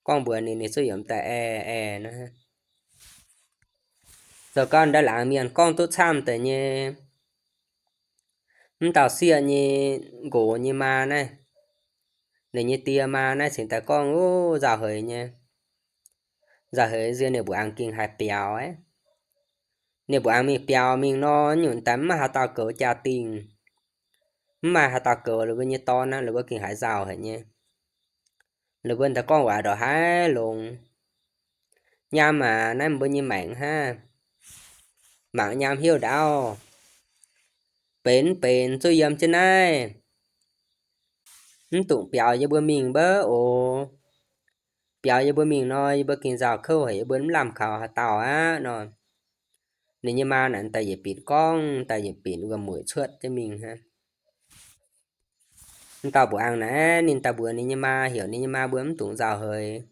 Gorngv mbuox ninh, ninh zuqc yiemx daaih aeh aeh nor. Zoux gau nda'laangz mienh gorngv duqv camv deix nyei. Mv dauh sieqv nyei nqox nyei maa naaiv, ninh nyei die maa naaiv cingx daaih gorngv, Ov, nzauh heix nyei. Nzauh heix nziex ninh mbuangz gengh haih biaux aqv. Ninh mbuangz mingh biaux mingh nor, nyungc daaih mv maaih haaix dauh goux jaa-dingh. Mv maaih haaix dauh goux la'buo nyei dorn aqv, la'buo gengh haiz nzauh haic nyei. La'buo daaih gorngv waac ndongc haaix longx. Nyaam aac, naaiv mbuo nyei maengc hnangv. Mangc nyaam hnyouv ndaauv. Benx benx zuqc yiem jienv naaiv. Mv dungx biaux yie mbuo mingh mbouv oc. Biaux yie mbuo mingh nor, yie mbuo gengh nzauh kouv haic, yie mbuo mv lamh kaux haaix dauh aqv nor. Ninh nyei maa naaic daaih yietc binc gorngv, daaih yietc binc wuom-mueic cuotv jienv mingh hnangv. M'dauh mbuangz naaiv, ninh daaih mbuox ninh nyei maa, heuc ninh nyei maa mbuo mv dungx nzauh heix.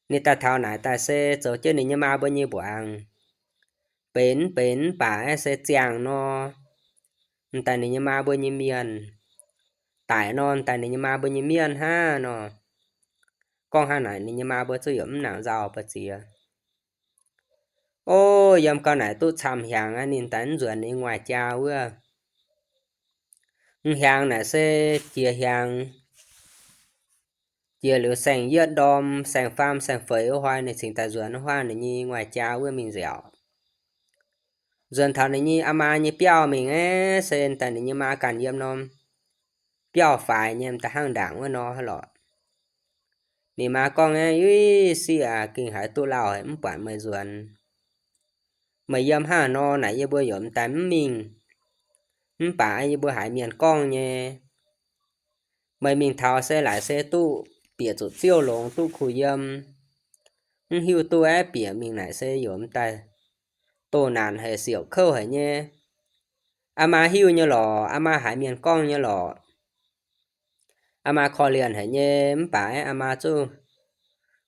Ninh daaih taux naaic daaih se zoux jienv ninh nyei maa mbuo nyei mbuangz. Benx benx mv baac se ziangh nor, m'daaih ninh nyei maa mbuo nyei mienh. Daic nor, m'daaih ninh nyei maa mbuo nyei mienh hnangv nor. Gorngv hnangv naaic ninh nyei maa mbuo zuqc yiemx mv nangc nzauh ba'ziex. Ov, yiem gau naaic duqv camv hiaangx aqv, ninh daaih mv nzuonx ninh nyei nguaaic jaa wuov. M'hiaangx naaic se jiex hiaangx, jiex liuz saeng-yietv ndorm, saeng-faam saeng-feix wuov hnoi ninh cingx daaih nzuonx huaav ninh nyei nguaaic jaa wuov mingh nziaauc. Nzuonx taux ninh nyei aa maa nyei biauv mingh aeqv, se daaih ninh nyei maa ganh yiem norm biauv faix nyei m'daaih hnangv ndaangc wuov nor lorqc. Ninh maa gorngv aeqv, Ov, sieqv aac, gengh haiz duqv lauh haic, mv buatc meih nzuonx. Meih yiem hnangv nor naaic yie mbuo yaac m'daaih mv mingh. Mv baac yie mbuo haiz mienh gorngv nyei, meih mingh taux se laaic se duqv bieqc zuqc ziouv longx, duqv kuh yiem. Mv hiuv duqv aeqv, bieqc mingh naaic se yaac m'daaih doh naanc haic, siouc kouv haic nyei. Aa maa hiuv nyei lorqc, aa maa haiz mienh gorngv nyei lorqc. Aa maa korv-lienh haic nyei, mv baac aeqv, aa maa zuqc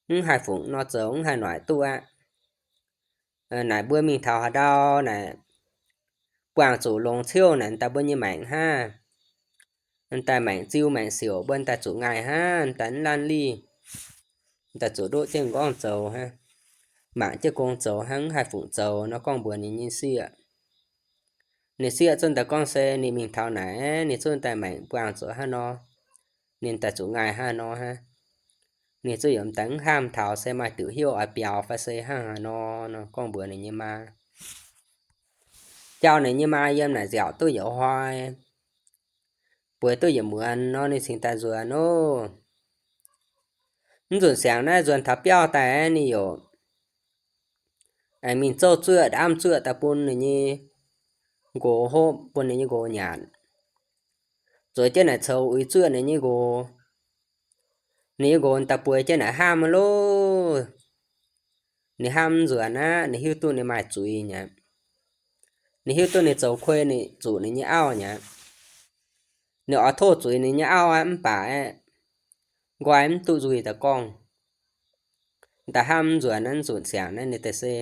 mv haih fungc nor zoux, mv haih noic duqv aqv. Naaic mbuo mingh taux haaix ndau naaic, buangh zuqc longx ciouv naaic, daaih mbuo nyei maengc hnangv. Daaih maengc ziu maengc siouc, mbuo daaih zuqc ngaih hnangv, daaih mv lanv lih, daaih zuqc ndoqv jienv m'nqorngv zoux hnangv, mangc jienv gong zoux hnangv, mv haih fungc zoux nor, gorngv mbuox ninh nyei sieqv. Ninh sieqv zunv daaih gorngv se ninh mingh taux naaic, ninh zunv daaih maengc buangh zuqc hnangv nor, ninh daaih zuqc ngaih hnangv nor hnangv. Ninh zuqc yaac m'daaih mv hnamv taux se maaih diuc hnyouv oix biaux fai se hnangv haaix nor nor, gorngv mbuox ninh nyei maa. Jauv ninh nyei maa yiem naaic nziaauc duqv yietc hnoi, bueix duqv yietc muonz nor, ninh cingx daaih nzuonx ov. Mv nzunc siangx naaiv nzuonx taux biauv daaih, ninh yaac aengx mingh zouv zuoqv, ndaamv zuoqv daaih bun ninh nyei nqox hopv, bun ninh nyei nqox nyanc. Zueiz jienv naaic coux uix zuoqv ninh nyei nqox. Ninh nyei nqox daaih bueix jienv naaic hnamv loh. Ninh hnamv nzuonx aqv, ninh hiuv duqv ninh maaih zuiz nyei. Ninh hiuv duqv ninh zoux kuei ninh zuqc ninh nyei auv nyei. Ninh oix tov zuiz ninh nyei auv aqv, mv baac aeqv, nqoi mv duqv nzuih daaih gorngv. Daaih hnamv nzuonx naaiv nzunc siangx naaiv ninh daaih se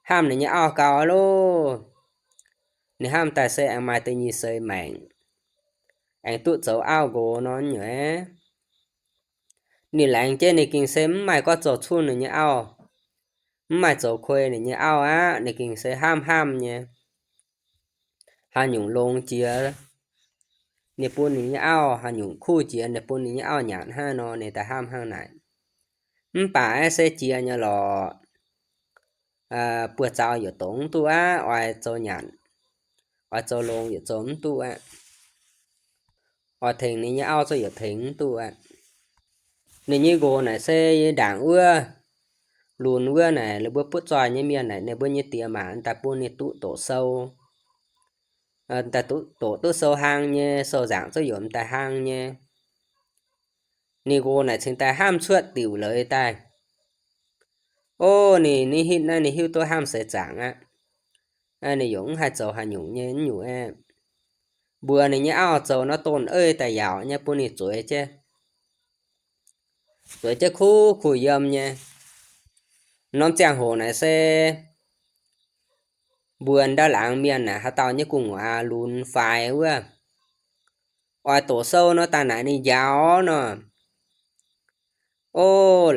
hnamv ninh nyei auv gau loh. Ninh hnamv daaih se aengx maaih deix nyei seix maengc, aengx duqv zoux auv nqox nor nyei. Ninh laengz jienv ninh gengh se mv maaih gorngv zoux cunh ninh nyei auv, mv maaih zoux kuei ninh nyei auv aqv. Ninh gengh se hnamv hnamv nyei, haaix nyungc longx jiex ninh bun ninh nyei auv, haaix nyungc kuv jiex ninh bun ninh nyei auv nyanc hnangv nor, ninh daaih hnamv hnangv naaic. Mv baac aeqv, se jiex nyei lorqc, buoz-zaux yietc dongz mv duqv aqv, oix zoux nyanc, oix zoux longx yietc zoux mv duqv aqv. Oix tengx ninh nyei auv zungv yietc tengx mv duqv aqv. Ninh nyei nqox naaic se yie ndaangc wuov lunx wuov naaic, ninh mbuo butv zoih nyei mienh naaic, ninh mbuo nyei diex maac daaih bun ninh duqv doqc sou, daaih doqc duqv sou hlang nyei, sou nzaangc zungv yaac daaih hlang nyei. Ninh nqox naaic cingx daaih hnamv cuotv diuc leiz daaih. O, ninh, ninh hitv naaiv ninh hiuv duqv hnamv seix zaangc aqv. Ninh yaac mv haih zoux haaix nyungc nyei, mv nyungc aeqv, mbuox ninh nyei auv zoux norm donh ei daaih yaauc nyei bun ninh zueiz jienv, zueiz jienv kuv kuh yiem nyei. Norm ziangh hoc naaic se mbuox ndau laangz mienh naaic, haaix dauh nyei gu'nguaaz lunx faix wuov, oix doqc sou nor daaih naaic ninh njaaux nor. O,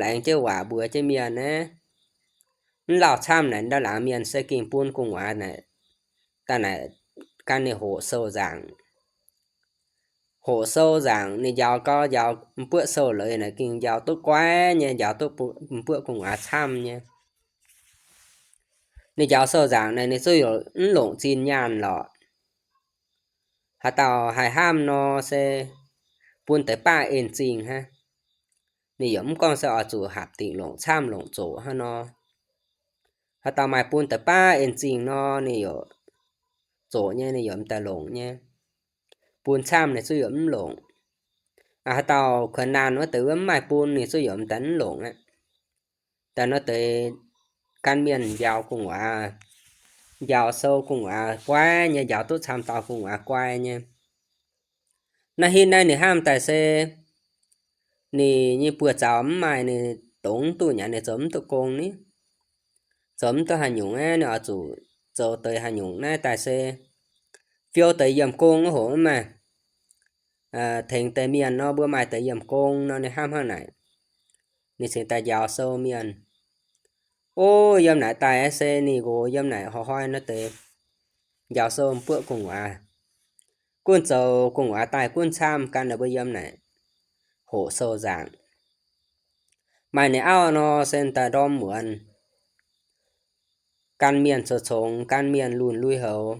laengz jienv waac mbuox jienv mienh naaiv, mv lauh camv naaic ndau laangz mienh se gengh bun gu'nguaaz naaic, daaih naaic gan ninh hoqc sou nzaangc. Hoqc sou nzaangc ninh njaaux gau, njaaux m'buoqv sou leiz naaic gengh njaaux duqv guaiv nyei, njaaux duqv m'buoqv gu'nguaaz camv nyei. Ninh njaaux sou nzaangc naaic ninh zungv yaac mv longc zinh nyaanh lorqc. Haaix dauh haih hnamv nor se bun deix baav en zingh hnangv. Ninh yaac mv gorngv se oix zuqc hapc dingc longc camv longc zoqc hnangv nor. Haaix dauh maaih bun deix baav en zingh nor, ninh yaac zoqc nyei, ninh yaac m'daaih longc nyei. Bun camv ninh zungv yaac mv longc. Haaix dauh kuonx naanh wuov deix wuov mv maaih bun, ninh zungv yaac m'daaih mv longc aqv. Daaih nor deix gan mienh njaaux gu'nguaaz, njaaux sou gu'nguaaz guaiv nyei, njaaux duqv camv dauh gu'nguaaz guai nyei. Naaiv hitv naaiv ninh hnamv daaih se ninh nyei buoz-zaux mv maaih, ninh dongz mv duqv nyanc, ninh zoux mv duqv gong ni, zoux mv duqv haaix nyungc aqv. Ninh oix zuqc zoux deix haaix nyungc naaiv daaih se fiou deix yiemh gong wuov hoc mv maaih, tengx deix mienh nor mbuo maaih deix yiemh gong nor, ninh hnamv hnangv naaic. Ninh cingx daaih njaaux sou mienh. O, yiem naaic daaih se ninh nqox yiem naaic hnoi-hnoi nor deix njaaux sou m'buoqv gu'nguaaz. Gunv zoux gu'nguaaz daaih gunv camv gan ninh mbuo yiem naaic hoqc sou nzaangc. Maaih ninh auv nor se daaih ndorm muonz gan mienh coux congx, gan mienh lunx lui-houx.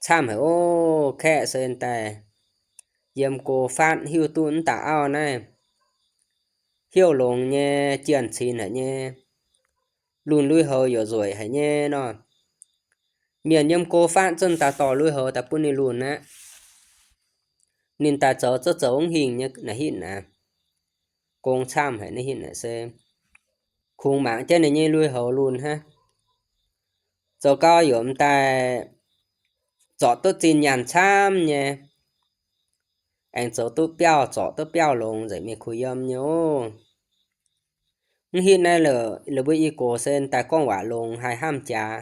Camv haic o, kaeqv se daaih yiem go fatv hiuv duqv mv dauh auv naaiv hnyouv longx nyei, jienh cin haic nyei, lunx lui-houx yaac nzueic haic nyei nor. Mienh yiem go fatv zungv daaih dorh lui-houx daaih bun ninh lunx aqv. Ninh daaih zoux zouv zoux mv hingh nyei naaiv hitv naaic, gong camv haic naaiv hitv naaic se kungx mangc jienv ninh nyei lui-houx lunx hnangv. Zoux gau yaac m'daaih zorc duqv zinh nyaanh camv nyei, aengx zoux duqv biauv, zorc duqv biauv longx nzengc mingh kuh yiem nyei oc. Mv hitv naaiv lorqc, ninh mbuo i gox se daaih gorngv waac longx haih hnamv jaax.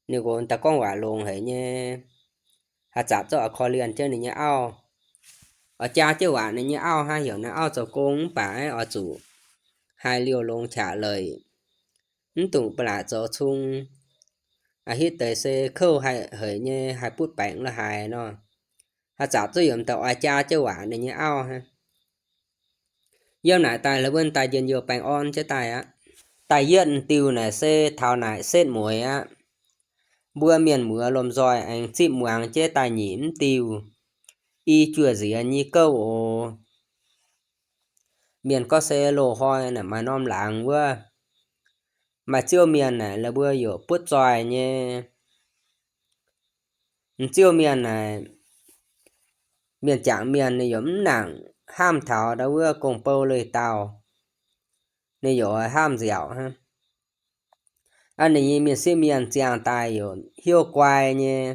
Ninh nqox daaih gorngv waac longx haic nyei, haaix zanc zungv oix korv-lienh jienv ninh nyei auv, oix jaa jienv waac ninh nyei auv hnangv. Heuc naaiv auv zoux gong mv baac oix zuqc haih liouh longx qaqv leic, mv dungx ba'laqc zoux cung. Hitv deix se kouv haic nyei, haih butv baengc lo haaix nor, haaix zanc zungv yaac m'daaih oix jaa jienv waac ninh nyei auv hnangv. Yiem naaic daaih la'wuonv daaih njien-youh baengh orn jienv daaih aqv. Da'yietv diuh naaic se taux naaic setv mueiz aqv. Mbuo mienh muoz lomh nzoih aengx zipv muangx jienv da'nyeic diuh, i juoh nziex nyei gouv oc. Mienh gorngv se loz-hnoi naaic maaih norm laangz wuov, maaih ziouv mienh naaic la'mbuo yaac butv zoih nyei. M'ziouv mienh naaic, mienh jangc mienh ninh yaac mv nangc hnamv taux ndau wuov gong-bou leiz-dauh, ninh yaac hnamv nziaauc hnangv. Aa, ninh nyei mienh sieqv mienh ziangh daaih yaac hnyouv guai nyei,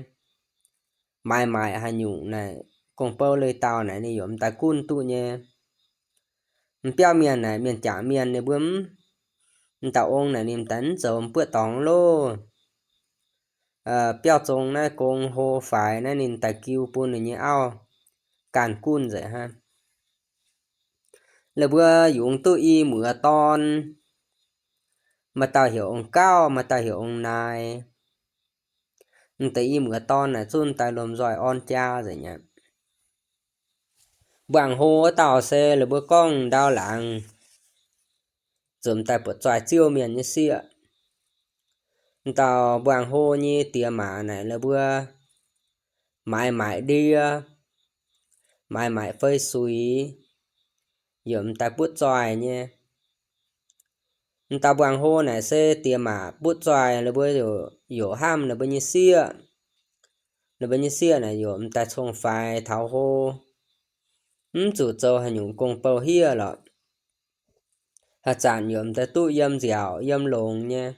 maaiz maaic haaix nyungc naaic gong-bou leiz-dauh naaic ninh yaac m'daaih gunv duqv nyei. M'biauv mienh naaic mienh jangc mienh ninh mbuo mv, m'daaih ong naaic ninh m'daaih mv zoux m'buoqv dorngx loh. biauv zong naaiv gong hlo faix naaiv ninh daaih giu bun ninh nyei auv ganh gunv nzengc hnangv. La'buo yungz duqv i muoz dorn, maaih dauh heuc Ong Gauv, maaih dauh heuc Ong Naaic. M'deix i muoz dorn naaic zunv daaih lomh nzoih orn jaa nzengc aqv. Mbuangh hlo wuov dauh se la'buo gorngv ndau laangz zuqc m'daaih buatc zoih ziouv mienh nyei sieqv. M'dauh mbuangh hlo nyei diex maac naaic la'buo maaiz maaic ndie, maaiz maaic fei suix, yaac m'daaih butv zoih nyei. M'dauh mbuangh hlo naaic se diex maac butv zoih, la'buo yaac hnamv la'buo nyei sieqv. La'buo nyei sieqv naaic yaac m'daaih cong-faix taux hlo, mv zuqc zoux haaix nyungc gong-bou hiev lorqc. Haaix zanc yaac m'daaih duqv yiem nziaauc yiem longx nyei.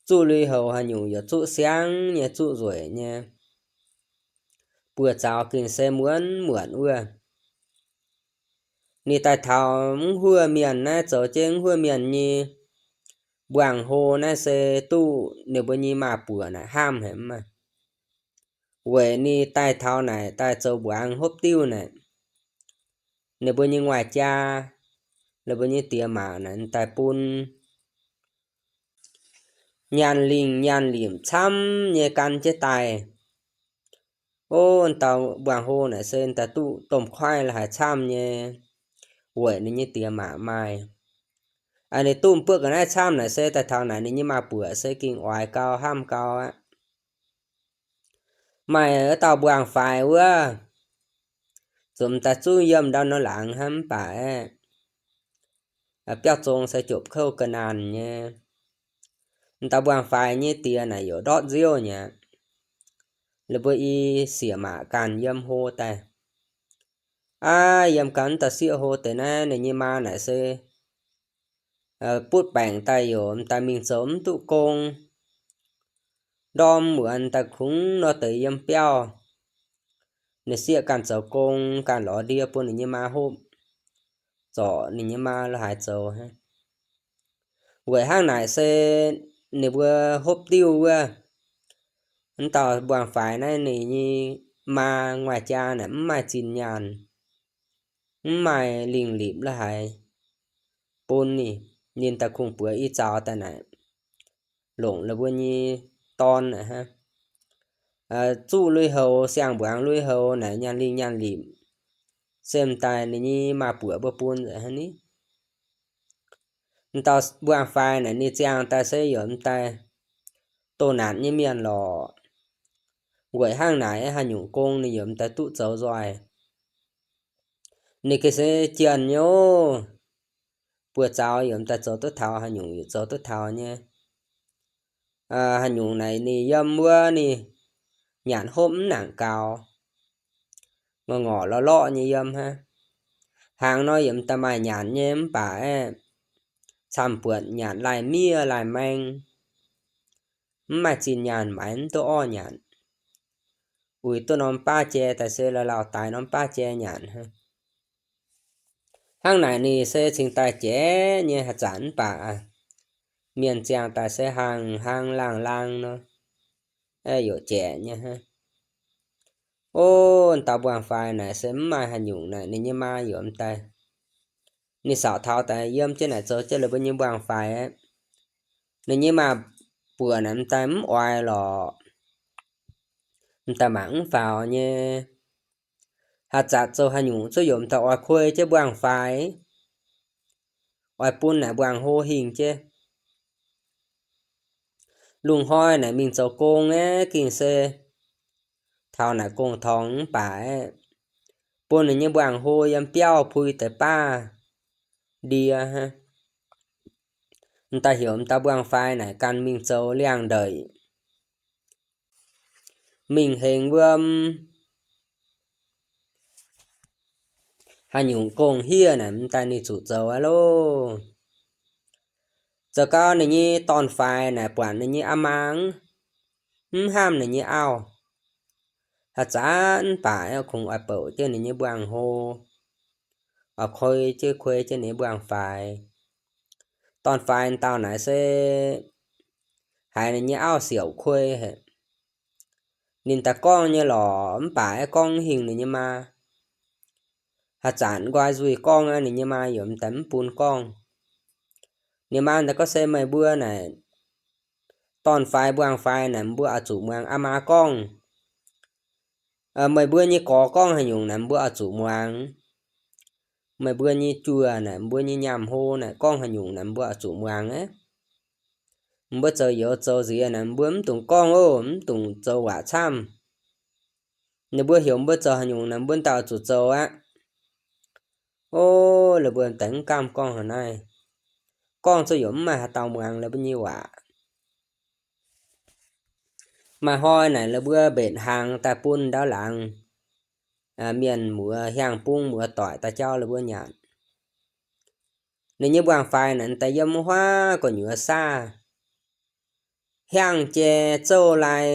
Zuqv lui-houx haaix nyungc yaac zuqv siangv nyei, zuqv nzueic nyei. Buoz-zaux gengh se muonc muonc wuov. Ninh daaih taux mv huov mienh naaiv, zoux jienv mv huov mienh nyei mbuangh hlo naaiv se duqv ninh mbuo nyei maa-buoc naaic hnamv haic mv maaih. Weic ninh daaih taux naaic daaih zoux mbuangz hopv diuv naaic, ninh mbuo nyei nguaih jaa, ninh mbuo nyei diex maac naaic daaih bun nyaanh lingh nyaanh limc camv nyei gan jienv daaih. Ov, dauh mbuangh hlo naaic se daaih duqv domh kuaaiv la'haaix camv nyei, weic ninh nyei diex maac maaih. Ninh duqv m'buoqv ga'naaiv camv naaic se daaih taux naaic ninh nyei maa-buoc se gengh oix gau hnamv gau aqv. Maaih wuov dauh mbuangh faix wuov, zuqc m'daaih zungv yiem ndau nor laangz hnangv mv baac aeqv, biauv zong se jopc kouv ga'naanh nyei. M'dauh mbuangh faix nyei diex naaic yaac ndortv nziouv nyei aqv. La'buo i sieqv maac ganh yiem hlo daaih. Aav, yiem gau m'daaih sieqv hlo deix naaiv ninh nyei maa naaic se butv baengc daaih yaac m'daaih mingh zoux mv duqv gong. Ndorm muonz daaih kungx nor deix yiem biauv. Ninh sieqv ganh zoux gong, ganh lorz ndie bun ninh nyei maa hopv, zorc ninh nyei maa la'haaix zoux hnangv. Weic hnangv naaic se ninh mbuo hopv diuv wuov, m'dauh mbuangh faix naaiv ninh nyei maa nguaih jaa naaic mv maaih zinh nyaanh, mv maaih lingh lipc la'haaix bun ninh. Ninh daaih kungx-buoz i zaux daaih naaic, longc la'buo nyei dorn naaic hnangv. Zuqv lui-houx, siang-mbuangz lui-houx naaic nyaanh lingh nyaanh lipc se m'daaih ninh nyei maa-buoc mbuo bun nzengc hnangv ni. M'dauh mbuangh faix naaic ninh ziangh daaih se yaac m'daaih doh naanc nyei mienh lorqc. Weic hnangv naaic haaix nyungc gong ninh yaac m'daaih duqv zoux nzoih. Ninh gengh se jienh nyei ov. Buoz-zaux yaac m'daaih zoux duqv taux, haaix nyungc yaac zoux duqv taux nyei. Haaix nyungc naaic ninh yiem wuov ninh nyanc hopv mv nangc gaux, ngorc ngorc lorqc lorqc nyei yiem hnangv. Hnaangx nor yaac m'daaih maaih nyanc nyei mv baac aeqv, camv-buonc nyanc laih miev laih maeng, mv maaih zinh nyaanh maaiz mv duqv orv nyanc. Uix duqv norm baav jai daaih se lauh lauh daix norm baav jai nyanc hnangv. Hnangv naaic ninh se cingx daaih jaiv nyei haaix zanc mv baac mienh ziangh daaih se hlang hlang laangh laangh nor, yaac jaiv nyei hnangv. Ov, dauh mbuangh faix naaic se mv maaih haaix nyungc naaic ninh nyei maa yaac m'daaih, ninh saauc taux daaih yiem jienv naaic zoux jienv la'buo nyei mbuangh faix aqv. Ninh nyei maa-buoc naaic m'daaih mv oix lorqc, m'daaih mangc mv faaux nyei. Haaix zanc zoux haaix nyungc cuotv yaac m'daaih oix kuei jienv mbuangh faix, oix bun naaic mbuangh hlo hingh jienv. Lungh hnoi naaic mingh zoux gong aeqv, gengh se taux naaic gong-torngx mv baac aeqv, bun ninh nyei mbuangh hlo yiem biauv pui deix baav ndie hnangv. M'daaih heuc m'daaih mbuangh faix naaic ganh mingh zoux liangx-ndeic, mingh hengx wuom, haaix nyungc gong-hiev naaic m'daaih ninh zuqc zoux aqv loh. Zoux gau ninh nyei dorn-faix naaic buatc ninh nyei aa maa mv hnamv ninh nyei auv, haaix zanc mv baac kungx oix bouc jienv ninh nyei mbuangh hlo, oix kuei jienv, kuei jienv ninh nyei mbuangh faix. Dorn-faix dauh naaic se haiz ninh nyei auv siouc kuei haic. Ninh daaih gorngv nyei lorqc, mv baac aeqv, gorngv hingh ninh nyei maa. Haaix zanc nqoi nzuih gorngv aqv, ninh nyei maa yaac m'daaih mv bun gorngv. Ninh maa daaih gorngv, Se meih mbuo naaic dorn-faix mbuangz-faix naaic, mbuo oix zuqc muangx aa maa gorngv. Meih mbuo nyei gorx gorngv haaix nyungc naaic, mbuo oix zuqc muangx. Meih mbuo nyei juoh naaic, mbuo nyei nyaam hlo naaic, gorngv haaix nyungc naaic, mbuo oix zuqc muangx aqv. Mbuo zoux youz zoux nziex naaic, mbuo mv dungx gorngv oc, mv dungx zoux waac camv. Ninh mbuo heuc mbuo zoux haaix nyungc naaic, mbuo daaih oix zuqc zoux aqv. Ov, la'buo m'daaih mv gamh gorngv haaix naaiv. Gorngv zuqc yaac mv maaih haaix dauh muangx la'buo nyei waac. Maaih hnoi naaic la'buo mbenc hnaangx daaih bun ndau laangz mienh muoz hiaang bung muoz doic daaih jauv la'buo nyanc. Ninh nyei mbuangz-faix naaic daaih yiem wuov huaav gu'nyuoz saav, hiaangv jai zouv lai,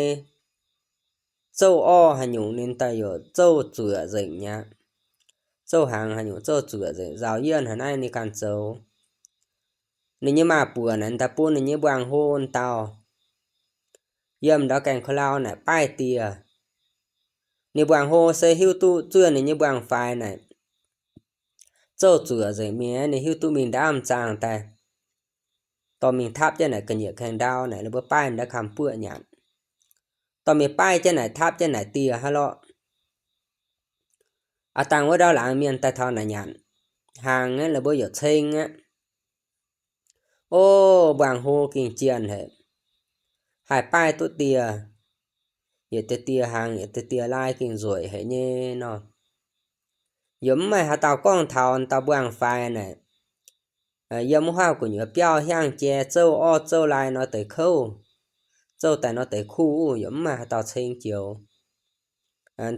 zouv orv haaix nyungc ninh daaih yaac zouv zuoqc nzengc mi'aqv. Zouv hnaangx haaix nyungc zouv zuoqc nzengc, nzaaux yienh haaix naaiv ninh ganh zoux. Ninh nyei maa-buoc naaic daaih bun ninh nyei mbuangz-hlo dauh yiem ndau gaengh ko lau naaic baaiv dieh. Ninh mbuangz-hlo se hiuv duqv zuov ninh nyei mbuangz-faix naaic zouv zuoqc nzengc mi'aqv, ninh hiuv duqv mingh ndaamv-zaangh daaih, dorh mingh tapv jienv naaic ga'nyiec kaengx ndau naaic, la'buo baaiv ndau kamx buoqv nyanc. Dorh mingh baaiv jienv naaic tapv jienv naaic dieh hnangv lorqc. Aav dangh wuov ndau laangz mienh daaih taux naaic nyanc hnaangx aqv, la'buo yaac ceng aqv. Ov, mbuangz-hlo gengh jienh haic, haih baaiv duqv dieh, yietc dieh dieh hnaangx, yietc dieh dieh lai gengh nzueic haic nyei nor. Yaac mv maaih haaix dauh gorngv taux dauh mbuangz-faix naaic, yiem wuov huaav gu'nyuoz biauv hiaangv jai zouv orv zouv lai nor deix kouv, zouv daaih nor deix kuv, yaac mv maaih haaix dauh ceng joux.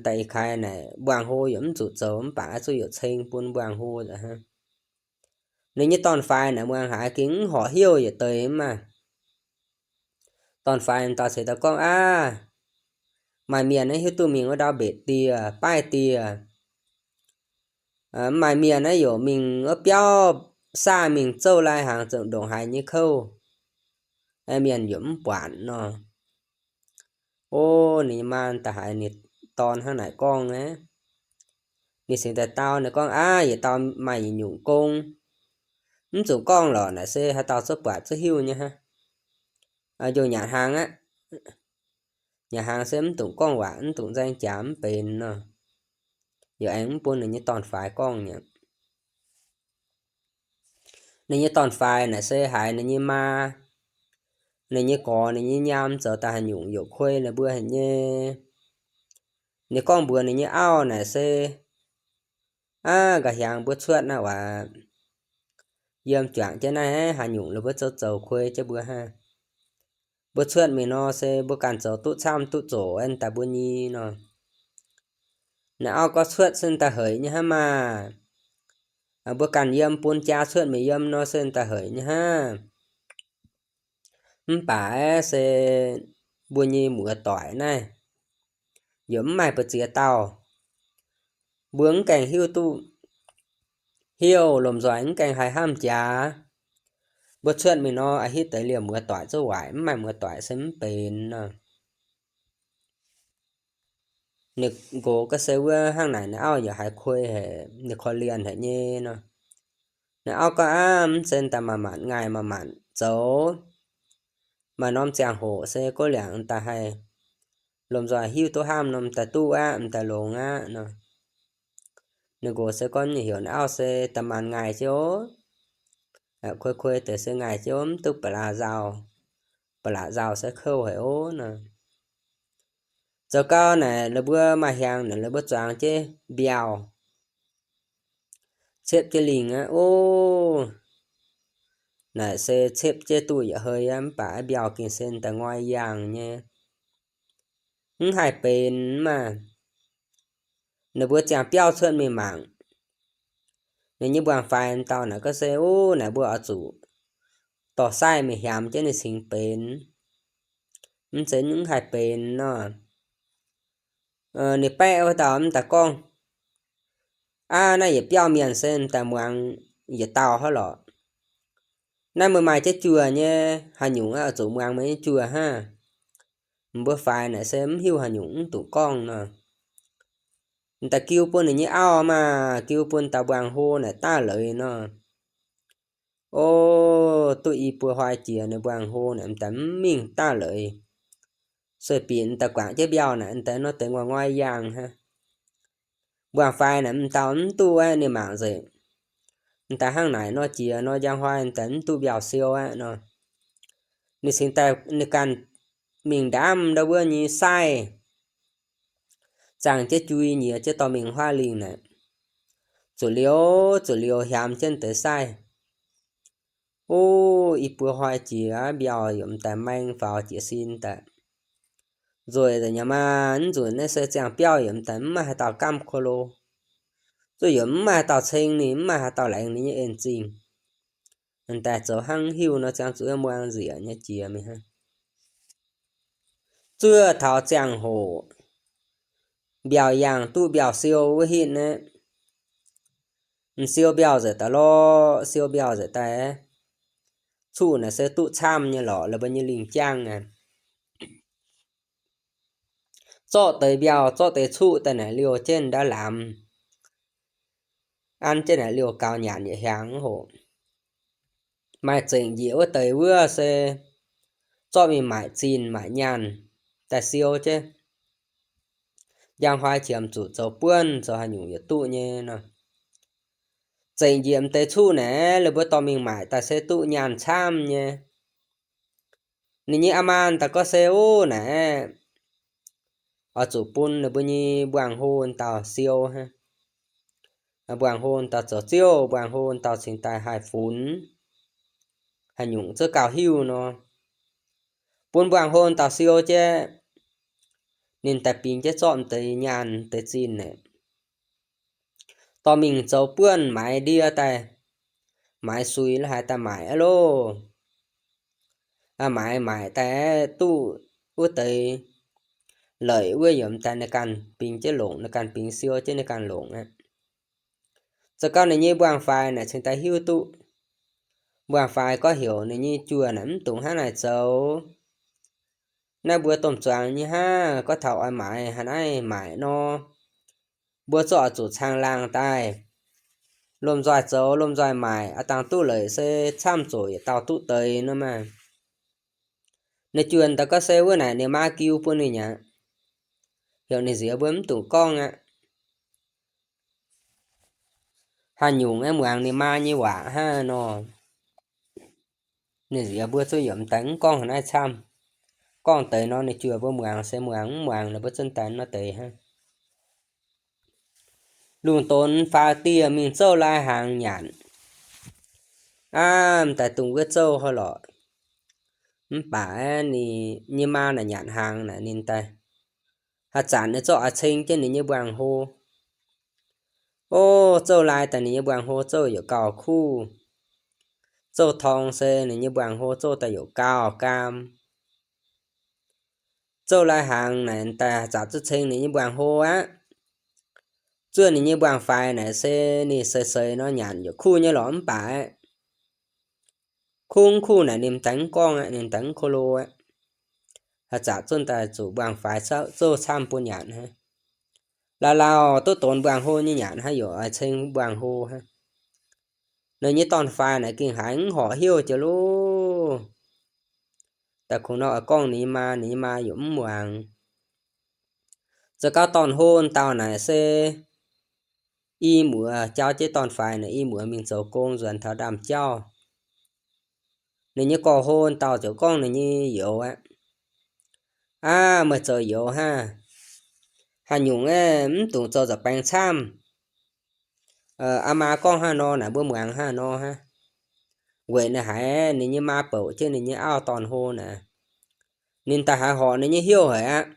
Daaih ih kaaix naaic mbuangz-hlo yaac mv zuqc zoux, mv baac zuqc yaac ceng bun mbuangz-hlo aqv. Ninh nyei dorn-faix naaic muangx haiz gengh mv horpc heuc yietc deix mv maaih. Dorn-faix dauh ceix daaih gorngv, Aav, maaih mienh naaiv hiuv duqv mingh wuov ndau mbetc dieh, baaiv dieh. Maaih mienh naaiv yaac mingh wuov biauv saav mingh zouv lai hnaangx, zoux ndongc haaix nyei kouv, mienh yaac mv buatc nor. Ov, ninh nyei maa daaih haiz ninh dorn hnangv naaic gorngv aqv, ninh cingx daaih dau ninh gorngv, Aav, yietc dauh maaih yietc nyungc gong, mv zuqc gorngv lorqc naaic se haaix dauh zuqc buatc zuqc hiuv nyei hnangv. Njoux nyanc hnaangx aqv. Nyanc hnaangx se mv dungx gorngv waac, mv dungx nzaeng jaax mv benx nor. Yaac aengx mv bun ninh nyei dorn-faix gorngv nyei. Ninh nyei dorn-faix naaic se haiz ninh nyei maa, ninh nyei gorx, ninh nyei nyaam zoux daaih haaix nyungc yaac kuei ninh mbuo haic nyei. Ninh gorngv mbuox ninh nyei auv naaic se, Aav, nqa'hmz mbuo cuotv naaiv waac, yiem juangc jienv naaiv haaix nyungc la'buo zoux zoux kuei jienv mbuo hnangv. Mbuo cuotv mingh nor se mbuo ganh zoux duqv camv duqv zoqc daaih mbuo nyei nor. Naaiv auv gorngv cuotv se daaih haic nyei hnangv maah. Mbuo ganh yiem bun jaa cuotv mingh yiem nor se daaih haic nyei hnangv. Mv baac se mbuo nyei muoz-doic naaiv yaac mv maaih mbu'ziex dauh. Mbuo mv gaengh hiuv duqv heuc, lomh nzoih mv gaengh haih hnamv jaax. Mbuo cuotv mingh nor a'hitv deix liemh muoz-doic zuqc waaic, mv maaih muoz-doic se mv benx nor. Ninh nqox ga'sie wuov hnangv naaic, ninh auv yaac haiz kuei haic, ninh korv-lienh haic nyei nor. Ninh auv gorngv, Aav, mv zeiz daaih manc-manc ngaih manc-manc zoux. Maaih norm ziangh hoc se gouv liangc daaih haih lomh nzoih hiuv duqv hnamv norm daaih duqv aqv, m'daaih longx aqv nor. Ninh nqox se gorngv nyei heuc ninh auv se da'maanc ngaih jienv oc. Kuei kuei deix se ngaih jienv oc, mv duqv ba'laqc nzauh. Ba'laqc nzauh se kouv haic oc nor. Zoux gau naaic la'mbuo maaih hiaangx naaic la'mbuo zuangx jienv mbiauh, cepv jienv lingh aqv oc. Naaic se cepv jienv duqv yietc hei aqv, mv baac mbiauh gengh se da'ngoiv yangh nyei, mv haih benx maah. Ninh mbuo ziangh biauv cuotv mingh mangc, ninh nyei mbuangz-faix dauh naaic gorngv se, Ov, naaic mbuo oix zuqc dorh saaiv mingh hiamx jienv ninh cingx benx, mv zeiz mv haih benx nor. Ninh baeqv wuov dauh m'daaih gorngv, Aav, naaiv yietc biauv mienh se m'daaih muangx yietc dauh hnangv lorqc. Naaiv meih maaih jienv juoh nyei, haaix nyungc oix zuqc muangx meih nyei juoh hnangv. Mbuo faix naaic se mv hiuv haaix nyungc, mv dungx gorngv nor. M'daaih giu bun ninh nyei auv maah, giu bun dauh mbuangz-hlo naaic daaih leiz nor. O, duqv i buo hnoi jiex ninh mbuangz-hlo naaic m'daaih mv mingh daaih leiz. Sueih bieqc m'daaih guangc jienv mbiauh naaic m'daaih nor deix ngoi-ngoi yangh hnangv. Mbuangz-faix naaic m'daaih mv duqv aqv, ninh mangc nzengc. M'daaih hnangv naaic nor jiex nor njang hnoi m'daaih mv duqv mbiauh siou aqv nor. Ninh cingx daaih ninh ganh mingh ndaamv ndau wuov nyei saih, zaangh jienv jui nyiex jienv dorh mingh huaav lingh naaic, zuqc liuz zuqc liuz hiamx jienv deix saih. O, i buo hnoi jiex mbiauh yaac m'daaih maeng faaux jiez sin daaih. Nzueic nzengc nyei maah, mv nzunc naaiv se ziangh biauv yaac m'daaih mv maaih haaix dauh gamv ko lo. Zuqc yaac mv maaih haaix dauh ceng ninh, mv maaih haaix dauh laengz ninh nyei en-zingh. M'daaih zoux hnangv hiuv nor ziangh zuqc muangx nzieqc nyei jiex mingh hnangv. Zuov taux ziangh hoc mbiauh yangh duqv mbiauh siou wuov hitv naaiv, m'siou mbiauh nzengc daaih lorqc, siou mbiauh nzengc daaih, cuqv naaic se duqv camv nyei lorqc, la'buo nyei lingh jangv aqv. Zorqv deix mbiauh, zorqv deix cuqv daaih naaic liouh jienv ndaauv lamz, an jienv naaic liouh gaux nyanc yietc hiaangx hoc. Maaih zengc njiec wuov deix wuov se zorqv mingh maaic zinh maaic nyaanh daaih siou jienv. Njang hnoi qiemx zuqc zoux buonv zoux haaix nyungc yietc duqv nyei nor. Zengc njiec m'deix cuqv naaic, la'mbuo dorh mingh maaic daaih se duqv nyaanh camv nyei. Ninh nyei aa maa daaih gorngv se, Ov, naaic oix zuqc bun ninh mbuo nyei mbuangz-hlo dauh siou hnangv. Mbuangz-hlo dauh zoux ziouv, mbuangz-hlo dauh cingx daaih haih funx haaix nyungc zuov gauh hiuv nor. Bun mbuangz-hlo dauh siou jienv, ninh daaih bingx jienv zorqv m'deix nyaanh deix zinh naaic, dorh mingh zoux buonv maaiz ndie daaih, maaiz suix la'haaix daaih maaic aqv loh. Maaiz maaic daaih duqv wuov deix leic wuov yaac m'daaih ninh ganh bingx jienv longc, ninh ganh bingx siou jienv ninh ganh longc aqv. Zoux gau ninh nyei mbuangz-faix naaic cingx daaih hiuv duqv. Mbuangz-faix gorngv heuc ninh nyei juoh naaic mv dungx hnangv naaic zoux. Naaiv mbuo domh zuangx nyei hnangv, gorngv taux oix maaiz haaix naaiv maaic nor, mbuo zorqv oix zuqc caangh laangh daaih, lomh nzoih zoux lomh nzoih maaic, a'dangc duqv leic se camv zoqc yietc dauh duqv deix nor maah. Ninh juoh daaih gorngv se wuov naaic ninh maa giu bun ninh aqv, heuc ninh nziex mbuo mv dungx gorngv aqv. Haaix nyungc aeqv, muangx ninh maa nyei waac hnangv nor. Ninh nziex mbuo zuqc yiemc daaih mv gorngv haaix naaiv camv. Gorngv deix nor ninh juoh mbuo muangx se muangx, mv muangx ninh mbuo zuqc daaih nor deix hnangv. Lungh donx faaux dieh mingh zouv lai hnaangx nyanc. Aav, m'daaih dungx wuov zouv hnangv lorqc. Mv baac ninh nyei maa naaic nyanc hnaangx naaic ninh daaih haaix zanc ninh zorqv oix ceng jienv ninh nyei mbuangz-hlo. O, zouv lai daaih ninh nyei mbuangz-hlo zouv yaac gauh kuv. Zouv torng se ninh nyei mbuangz-hlo zouv daaih yaac gauh gaam. Zouv lai hnaangx naaic daaih haaix zanc zuqc ceng ninh nyei mbuangz-hlo aqv. Zuov ninh nyei mbuangz-faix naaic se ninh seix seix nor nyanc yaac kuv nyei lorqc mv baac aeqv, kuv kuv naaic ninh m'daaih mv gorngv aqv, ninh m'daaih mv ko lo aqv. Haaix zanc zuqc daaih zuqc mbuangz-faix zouv camv bun nyanc hnangv. Lauh lauh duqv donx mbuangz-hlo nyei nyanc hnangv, yaac oix ceng mbuangz-hlo hnangv. Ninh nyei dorn-faix naaic gengh haiz mv horpc heuc jiex loh. Daaih kungx nor oix gorngv ninh nyei maa, ninh nyei maa yaac mv muangx. Zoux gau dorn-hlo dauh naaic se i muoz jauv jienv dorn-faix naaic, i muoz mingh zoux gong nzuonx taux ndaamv-jauv. Ninh nyei gorx-hlo dauh ziouc gorngv ninh nyei youz aqv. Aav, meih zoux youz hnangv. Haaix nyungc aeqv, mv dungx zoux nza'baengx camv. Aa maa gorngv hnangv nor naaic mbuo muangx hnangv nor hnangv. Weic naaiv haiz ninh nyei maa bouc jienv ninh nyei auv dorn-hlo naaic, ninh daaih haiz horpc ninh nyei hnyouv haic aqv.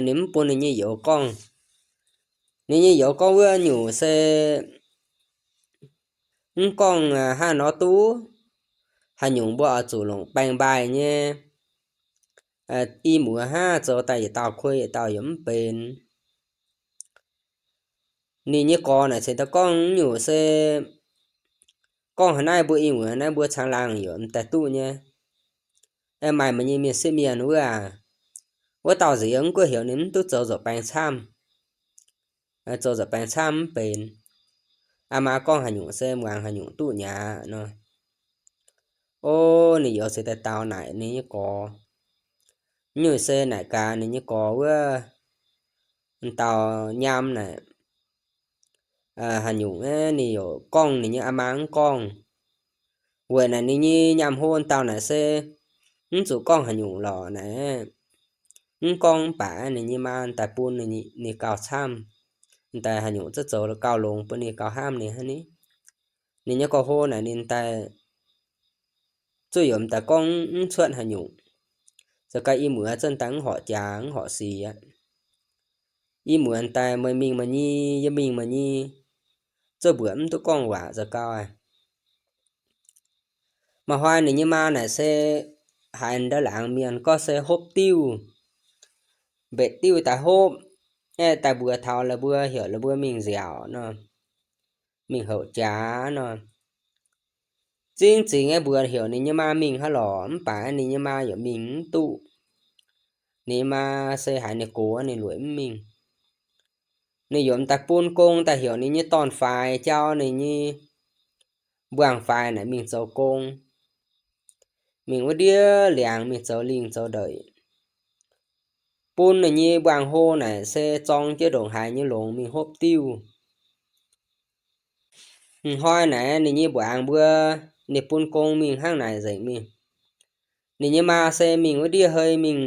Ninh mv bun ninh nyei youz gorngv. Ninh nyei youz gorngv wuov nyungc se mv gorngv hnangv nor duqv. Haaix nyungc mbuo oix zuqc longc baengc-mbaaih nyei. I muoz hnangv, zoux daaih yietc dauh kuei yietc dauh yaac mv benx. Ninh nyei gorx naaic cingx daaih gorngv nyungc se gorngv haaix naaiv mbuo ih muonz naaiv mbuo caangh laangh yaac m'daaih duqv nyei. Aengx maaih meih nyei mienh sieqv mienh wuov aac, wuov dauh nziex mv guoqv heuc ninh mv duqv zoux nza'baengx camv, zoux nza'baengx camv mv benx. Aa maa gorngv haaix nyungc se muangx haaix nyungc duqv nyei aqv nor. O, ninh youz ceix daaih dau naaic ninh nyei gorx. Nyungc se naaic gaax ninh nyei gorx wuov, dauh nyaam naaic, haaix nyungc aeqv, ninh yaac gorngv ninh nyei aa maa mv gorngv. Weic naaic ninh nyei nyaam hlo dauh naaic se mv zuqc gorngv haaix nyungc lorqc naaic. Mv gorngv mv baac ninh nyei maa daaih bun ninh gauh camv, daaih haaix nyungc zungv zoux gauh longx bun ninh gauh hnamv ninh hnangv ni. Ninh nyei gorx hlo naaic ninh daaih zuqc yaac m'daaih gorngv mv cuotv haaix nyungc. Zoux gau ih muonz zungv daaih mv horpc jaax mv horpc sic aqv. Ih muonz daaih meih mingh meih nyei, yie mingh meih nyei, zungv mbuoqc mv duqv gorngv waac zoux gau aqv. Maaih hnoi ninh nyei maa naaic se haiz ndau laangz mienh gorngv se hopv diuv, mbetc diuv daaih hopv, aeqv, daaih mbuox taux la'buo heuc la'buo mingh nziaauc nor, mingh houc jaax nor. Zingv zingx aeqv, mbuox heuc ninh nyei maa mingh hnangv lorqc, mv baac ninh nyei maa yaac mingh mv duqv. Ninh nyei maa se haiz ninh gox ninh lueic mv mingh. Ninh yaac m'daaih bun gong daaih heuc ninh nyei dorn-faix jauv ninh nyei mbuangz-faix naaic mingh zoux gong. Mingh wuov ndiev liangx mingh zoux lingh zoux ndeic. Bun ninh nyei mbuangz-hlo naaic se zorng jienv ndongc haaix nyei longx mingh hopv diuv. M'hnoi naaic ninh nyei mbuangz mbuo, ninh bun gong mingh hnangv naaic nzengc mingh. Ninh nyei maa se mingh wuov ndiev hei mingh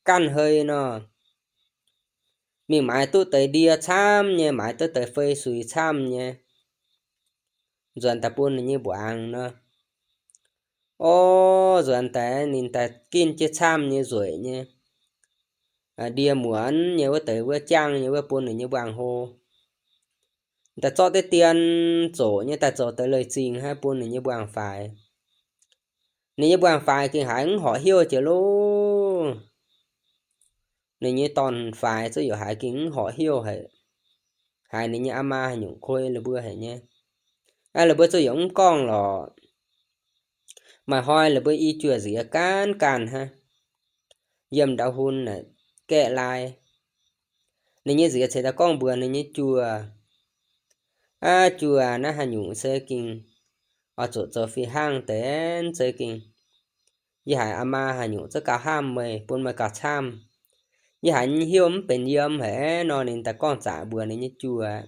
ganh hei nor, mingh maaiz duqv deix ndie camv nyei, maaiz duqv deix fei suix camv nyei, nzuonx daaih bun ninh nyei mbuangz nor. O, nzuonx daaih ninh daaih ginv jienv camv nyei nzueic nyei, ndie muonz nyei wuov deix wuov jangv nyei wuov bun ninh nyei mbuangz-hlo. Daaih zorqv deix dien zoqc nyei daaih zoux deix leiz-zingh hnangv bun ninh nyei mbuangz-faix. Ninh nyei mbuangz-faix gengh haiz mv horpc heuc jiex loh. Ninh nyei dorn-faix zungv yaac haiz gengh mv horpc heuc haic, haiz ninh nyei aa maa haaix nyungc kuei la'buo haic nyei. Aa, la'buo zungv yaac mv gorngv lorqc. Maaih hnoi la'buo i juoz nziex gaanv ganh hnangv, yiem ndau hun naaic gaeqv lai. Ninh nyei nziex ceix daaih gorngv mbuox ninh nyei juoz, Aa, juoz, naaiv haaix nyungc se gengh oix zuqc zoux fih hnangv deix, se gengh yie haiz aa maa haaix nyungc zungv gauh hnamv meih, bun meih gauh camv. Yie haiz heuc mv benx yiem haic nor. Ninh daaih gorngv zaqc mbuox ninh nyei juoz.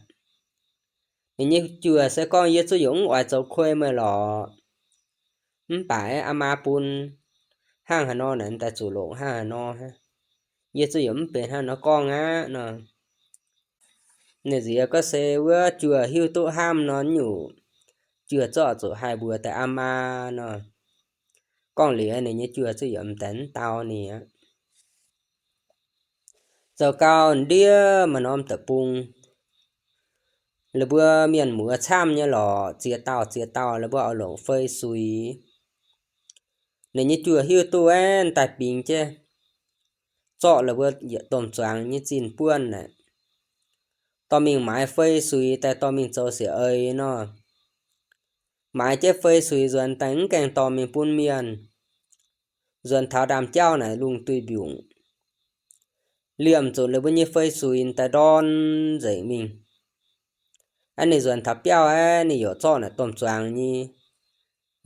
Ninh nyei juoz se gorngv, Yie zungv yaac mv oix zoux kuei meih lorqc. Mv baac aa maa bun hnangv haaix nor naaic, daaih zuqc longc hnangv haaix nor. Yie zungv yaac mv benx hnangv nor gorngv aqv nor. Ninh nziex gorngv se wuov juoz hiuv duqv hnamv nor nyungc, juoz zorqv zuqc haih mbuox daaih aa maa nor. Gorngv liuz ninh nyei juoz zungv yaac m'daaih mv dau ninh aqv. Zoux gau ndiev maaih norm deic-bung, la'buo mienh muoz camv nyei lorqc, ziex dauh ziex dauh la'buo oix longc fei suix. Ninh nyei juoz hiuv duqv aeqv, daaih bingx jienv zorqv la'buo yietc domh zuangx nyei zinh buonv naaic, dorh mingh maaiz fei suix daaih dorh mingh zoux siec eix nor. Maaiz jienv fei suix nzuonx daaih mv gaengh dorh mingh bun mienh. Nzuonx taux ndaamv-jauv naaic lungh duih mbiungc, liemh zuqc ninh mbuo nyei fei suix daaih ndorn nzengc mingh. Aa, ninh nzuonx taux biauv aeqv, ninh yaac zorqv naaic domh zuangx nyei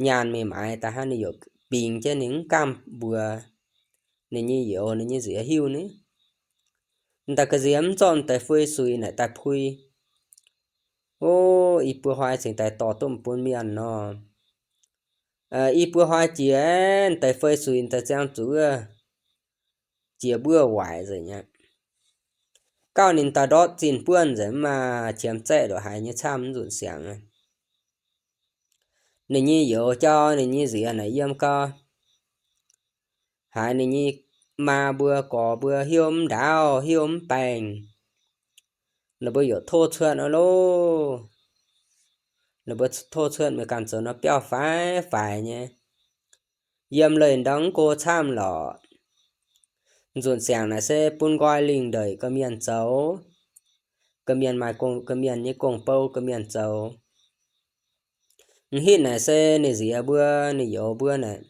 nyaanh mingh maaiz daaih hnangv, ninh yaac bingx jienv ninh mv gamh mbuox ninh nyei youz, ninh nyei nziex hiuv ni. Daaih ga'nziex mv zorqv deix fei suix naaic daaih pui. O, i buo hnoi cingx daaih dorh duqv bun mienh nor. I buo hnoi jiex aeqv, deix fei suix daaih ziangh zuqc wuov jiex mbuov waaic nzengc aqv. Gauh ninh daaih ndortv zinh buonv nzengc, mv maaih qiemx zaeqv ndongc haaix nyei camv, mv nzunc siangx. Ninh nyei youz jauv ninh nyei nziex naaic yiem gau, haiz ninh nyei maa mbuo gorx mbuo hiuv mv ndaauv hiuv mv baengh, ninh mbuo yaac tov cuotv nor loh. Ninh mbuo tov cuotv mingh ganh zoux nor biauv faix faix nyei. Yiem leih ndau mv go camv lorqc. Nzunc siangx naaic se bun nqoi lingh ndeic ga'mienh zoux, ga'mienh maaih gong, ga'mienh nyei gong-bou ga'mienh zoux. M'hitv naaic se ninh nziex mbuo, ninh youz mbuo naaic,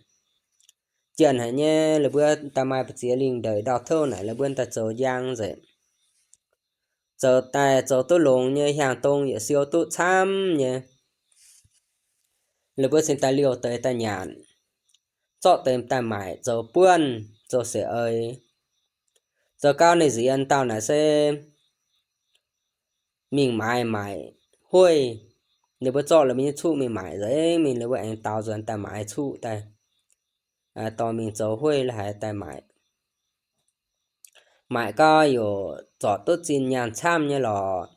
janx haic nyei, la'buo daaih maaih ba'ziex lingh ndeic ndau-touv naaic, la'buo daaih zoux njang nzengc. Zoux daaih zoux duqv longx nyei, hiaangx dong yaac siou duqv camv nyei. La'buo cingx daaih liouh deix daaih nyanc, zorqv deix daaih maaic zoux buonv, zoux siec eix. Zoux gau ninh nziex dauh naaic se mingh maaiz maaic hueiv. Ninh mbuo zorqv la'buo nyei cuqv mingh maaic nzengc, mingh la'buo aengx daaux nzuonx daaih maaiz cuqv daaih, dorh mingh zoux hueiv la'haiz daaih maaic. Maaic gau yaac zorc duqv zinh nyaanh camv nyei lorqc.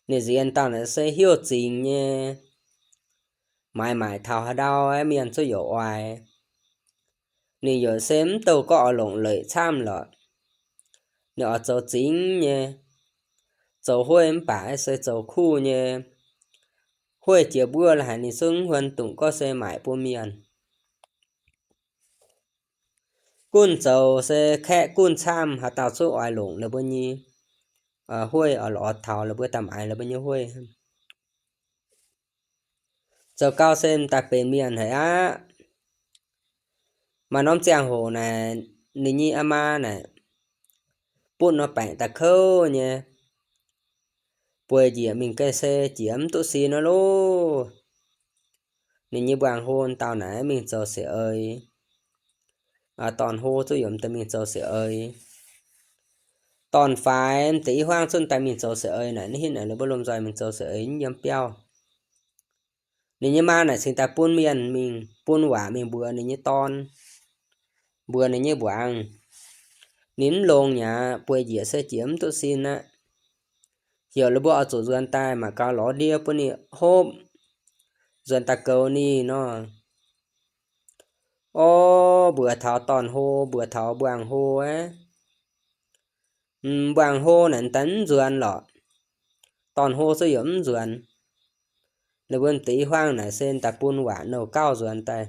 Ninh nziex dauh naaic se hiuv zingx nyei, maaiz maaic taux haaix ndau mienh zuqv yaac oix. Ninh yaac se mv douh gorngv oix longc leic camv lorqc. Ninh oix zoux zingx nyei, zoux hueiv mv baac se zoux kuv nyei. Hueiv jiex mbuov la'haiz ninh zungv mv huon dungx gorngv se maaic bun mienh. Gunv zoux se kaeqv gunv camv, haaix dauh zuqv oix longc la'buo nyei hueiv, oix lorz taux la'buo daaih maaiz la'buo nyei hueiv. Zoux gau se m'daaih benx mienh haic aqv. Maaih norm ziangh hoc naaic, ninh nyei aa maa naaic butv norm baengc daaih kouv nyei, bueix njiec mingh geh se jiex mv duqv sin nor loh. Ninh nyei mbuangz hlo dauh naaic mingh zoux siec eix. Dorn-hlo zuqv yaac m'daaih mingh zoux siec eix. Dorn-faix m'deix i hmuangv zuqv m'daaih mingh zoux siec eix naaic, ninh hitv naaic la'buo lomh nzoih mingh zoux siec eix nyei mv biauv. Ninh nyei maa naaic cingx daaih bun mienh mingh, bun waac mingh mbuox ninh nyei dorn, mbuox ninh nyei mbuangz. Ninh mv longx nyei aqv, bueix njiec se jiex mv duqv sin aqv. Heuc la'buo oix zuqc nzuonx daaih mangc gaax lorz ndie bun ninh hopv, nzuonx daaih goux ninh nor. Orv, mbuox taux dorn-hlo, mbuox taux mbuangz hlo aqv. Mbuangz hlo naaic m'daaih mv nzuonx lorqc. Dorn-hlo zuqv yaac mv nzuonx. Ninh mbuo m'deix i hmuangv naaic se m'daaih bun waac nouh gauh nzuonx daaih,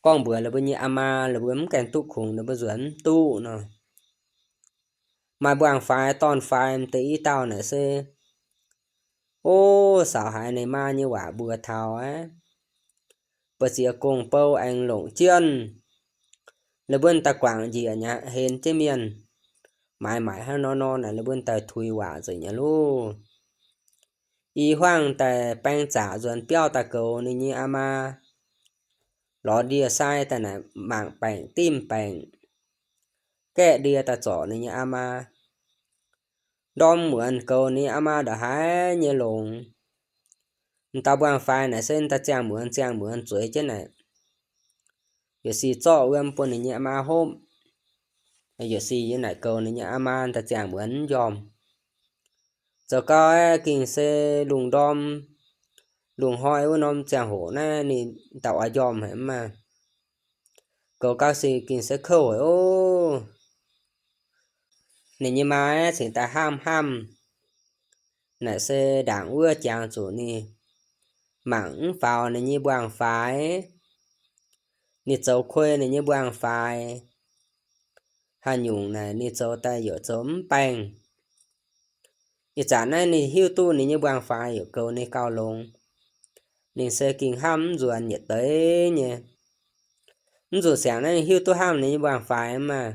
gorngv mbuox ninh mbuo nyei aa maa, ninh mbuo mv gaengh duqv kungx, ninh mbuo nzuonx mv duqv nor. Maaih mbuangz-faix dorn-faix m'deix i dauh naaic se, o, saauc haiz ninh maa nyei waac mbuox taux aqv. Mbu'ziex gong-bou aengx longc jienv, ninh mbuo m'daaih guangc njiec nyei aqv, henx jienv mienh, maaiz maaic hnangv nor nor naaic, ninh mbuo m'daaih tuix waac nzengc nyei loh. I hmuangv daaih baeng zaqc nzuonx biauv daaih goux ninh nyei aa maa, lorz ndie-sai daaih naaic mangc baengc dimv baengc, gaeqv ndie daaih zorc ninh nyei aa maa. Ndorm muonz goux ninh aa maa ndongc haaix nyei longx. M'dauh mbuangz-faix naaic se m'daaih ziangh muonz ziangh muonz zueiz jienv naaic, yietc sic zorqv wuom bun ninh nyei aa maa hopv. Yietc sic yie naaic goux ninh nyei aa maa m'daaih ziangh muonz mv njormh. Zoux gau aeqv, gengh se lungh ndorm, lungh hnoi wuov norm ziangh hoc naaiv ninh m'dauh oix njormh haic mv maah. Goux gau sic gengh se kouv haic ov. Ninh nyei maa aeqv, cingx daaih hnamv hnamv, naaic se ndaangc wuov jangx zuqc ninh mangc mv faaux ninh nyei mbuangz-faix. Ninh zoux kuei ninh nyei mbuangz-faix, haaix nyungc naaic ninh zoux daaih yaac zoux mv baengh. Ih zanc naaiv ninh hiuv duqv ninh nyei mbuangz-faix yaac goux ninh gauh longx. Ninh se gengh hnamv mv nzuonx yietc deix nyei. Mv zuqc siangx naaiv ninh hiuv duqv hnamv ninh nyei mbuangz-faix maah.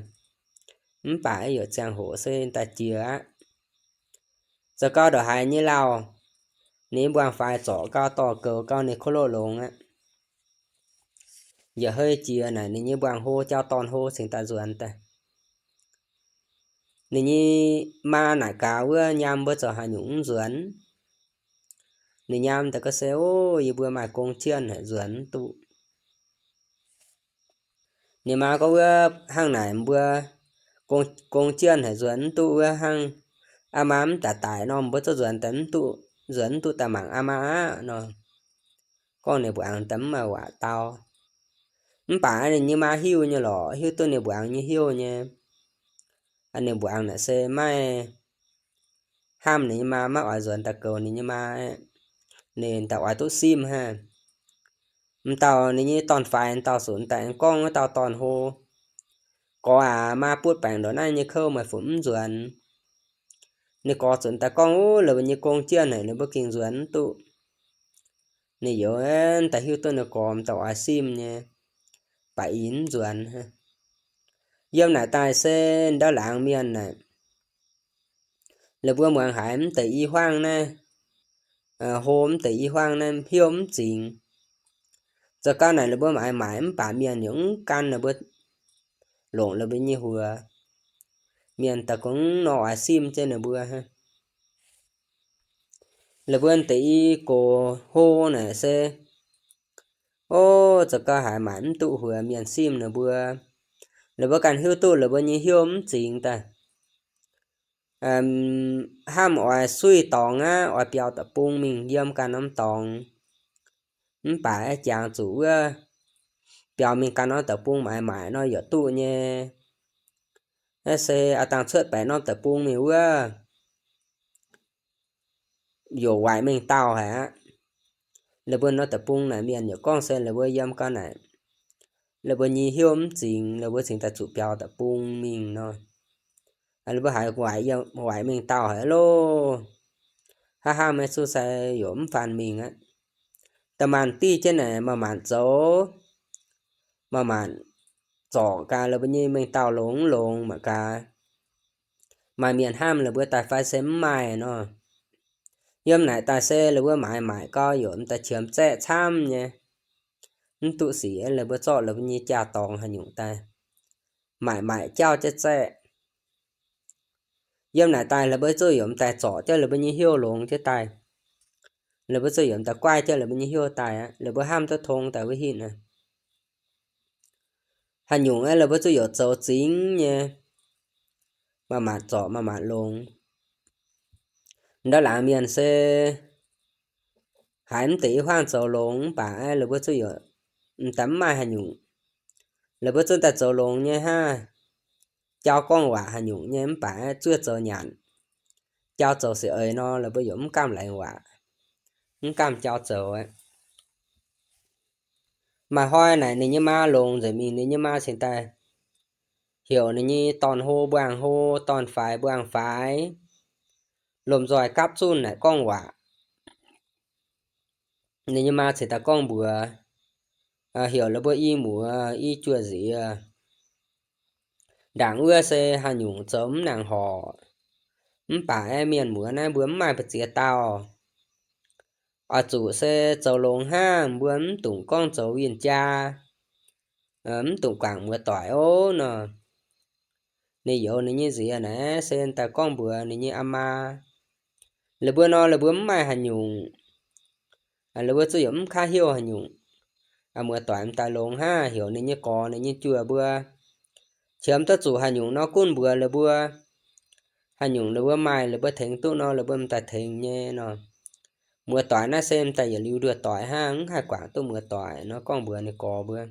Mv baac yaac ziangh hoc se daaih jiex aqv. Zoux gau ndongc haaix nyei lauh, ninh nyei mbuangz-faix zorc gau dorh goux gau ninh kuv loqv longx aqv. Yaac hei jiex naaic ninh nyei mbuangz hlo jauv dorn hlo cingx daaih nzuonx daaih. Ninh nyei maa naaic gaax wuov nyaam mbuo zoux haaix nyungc mv nzuonx. Ninh nyaam daaih ga'se, o, yie mbuo maaih gong jienv haic nzuonx mv duqv. Ninh maa gorngv wuov hnangv naaic mbuo gong, gong jienv haic nzuonx mv duqv wuov hnangv, aa maa mv daaih daic nor mbuo zungv nzuonx daaih mv duqv, nzuonx mv duqv daaih mangc aa maa aqv nor. Gorngv ninh mbuangz daaih mv maaih waac dau. Mv baac ninh nyei maa hiuv nyei lorqc, hiuv duqv ninh mbuangz nyei heuc nyei. Ninh mbuangz naaic se maiv hnamv ninh nyei maa, maiv oix nzuonx daaih goux ninh nyei maa, ninh daaih oix duqv simv hnangv. M'dauh ninh nyei dorn-faix dauh zuqc daaih aengx gorngv wuov dauh dorn hlo, Gorx aac, maa butv baengc ndongc naaiv nyei kouv meih fungc mv nzuonx? Ninh gorx zuqc daaih gorngv, Ov, laaix mbuo nyei gong jienv haic, ninh mbuo gengh nzuonx mv duqv. Ninh youz daaih hiuv duqv ninh gorx m'daaih oix simv nyei, baac i mv nzuonx. Yiem naaic daaih se ndau laangz mienh naaic, la'buo muangx haiz mv deix i huaang naaiv, hlo mv deix i huaang naaiv hnyouv mv zingx. Zoux gau naaic la'buo maaiz maaic mv baac mienh yaac mv gan la'buo, longc la'buo nyei huox. Mienh daaih gorngv nor oix simv jienv ninh mbuo. La'buo deix i gox hlo naaic se, o, zoux gau haiz maaic mv duqv huox mienh simv ninh mbuo. La'buo ganh hiuv duqv la'buo nyei hnyouv mv zingx daaih. Hnamv oix suiv dorngx aqv, oix biaux deic-bung mingh yiem ganh norm dorngx. Mv baac jangx zuqc wuov biaux mingh ganh norm deic-bung maaiz maaic nor yaac duqv nyei. Naaiv se a'dangh cuotv baeqc norm deic-bung mingh wuov, yaac waaic mengh dauh haic aqv. La'buo norm deic-bung naaic mienh yaac gorngv se la'buo yiem gau naaic, la'buo nyei hnyouv mv zingx, la'buo cingx daaih zuqc biaux deic-bung mingh nor. La'buo haiz waaic mengh dauh haic loh. Hnangv hnangv maiv zuqc sai yaac mv faanh mingh aqv. Da'maanc diuh jienv naaic maaih maanc zoux, maaih maanc zorc gaax la'buo nyei mengh dauh longx longx mangc gaax, maaih mienh hnamv la'buo daaih fai se mv maaih nor. Yiem naaic daaih se la'buo maaiz maaic gau yaac m'daaih qiemx zaeqv camv nyei. Mv duqv sic la'buo zorqv la'buo nyei jaa-dorngx haaix nyungc daaih maaic maaic jauv jienv zaeqv. Yiem naaic daaih la'buo zuqc yaac m'daaih zorc jienv la'buo nyei hnyouv longx jienv daaih. La'buo zuqc yaac m'daaih guaih jienv la'buo nyei hnyouv daaih aqv. La'buo hnamv duqv tong daaih wuov hitv naaiv, haaix nyungc aeqv, la'buo zuqc yaac zoux zingx nyei, maaih maanc zorc maaih maanc longx. Ndau laangz mienh se haiz mv deix i huaang zoux longx mv baac aeqv, la'buo zuqc yaac m'daaih mv maaih haaix nyungc. La'buo zuqc daaih zoux longx nyei hnangv, jauv gorngv waac haaix nyungc nyei mv baac aeqv, zuov zoux nyanc, jauv zoux sic eix nor, la'buo yaac mv gamh laengz waac, mv gamh jauv zoux aqv. Maaih hnoi naaic ninh nyei maa longx nzengc mingh, ninh nyei maa cingx daaih heuc ninh nyei dorn-hlo mbuangz-hlo, dorn-faix mbuangz-faix, lomh nzoih gapv zunh naaic gorngv waac. Ninh nyei maa cingx daaih gorngv mbuox, heuc la'buo i muoz i juoz nziex, ndaangc wuov se haaix nyungc zoux mv nangc horc, mv baac aeqv, mienh muoz naaiv mbuo mv maaih mbu'ziex dauh. Oix zuqc se zoux longx hnangv, mbuo mv dungx gorngv zoux win-jaa, mv dungx guangc muoz-doic ov nor. Ninh youz ninh nyei nziex naaiv se daaih gorngv mbuox ninh nyei aa maa, la'buo nor la'buo mv maaih haaix nyungc. La'buo zuqc yaac mv kaav heuc haaix nyungc. Muoz-doic m'daaih longx hnangv, heuc ninh nyei gorx ninh nyei juoz mbuo qiemx duqv zuqc haaix nyungc nor gunv mbuox la'buo. Haaix nyungc la'buo maaih la'buo tengx duqv nor la'buo m'daaih tengx nyei nor. Muoz-doic naaiv se m'daaih yietc liuz nduoh doic hnangv, mv haih guangc duqv muoz-doic nor gorngv mbuox ninh gorx mbuo.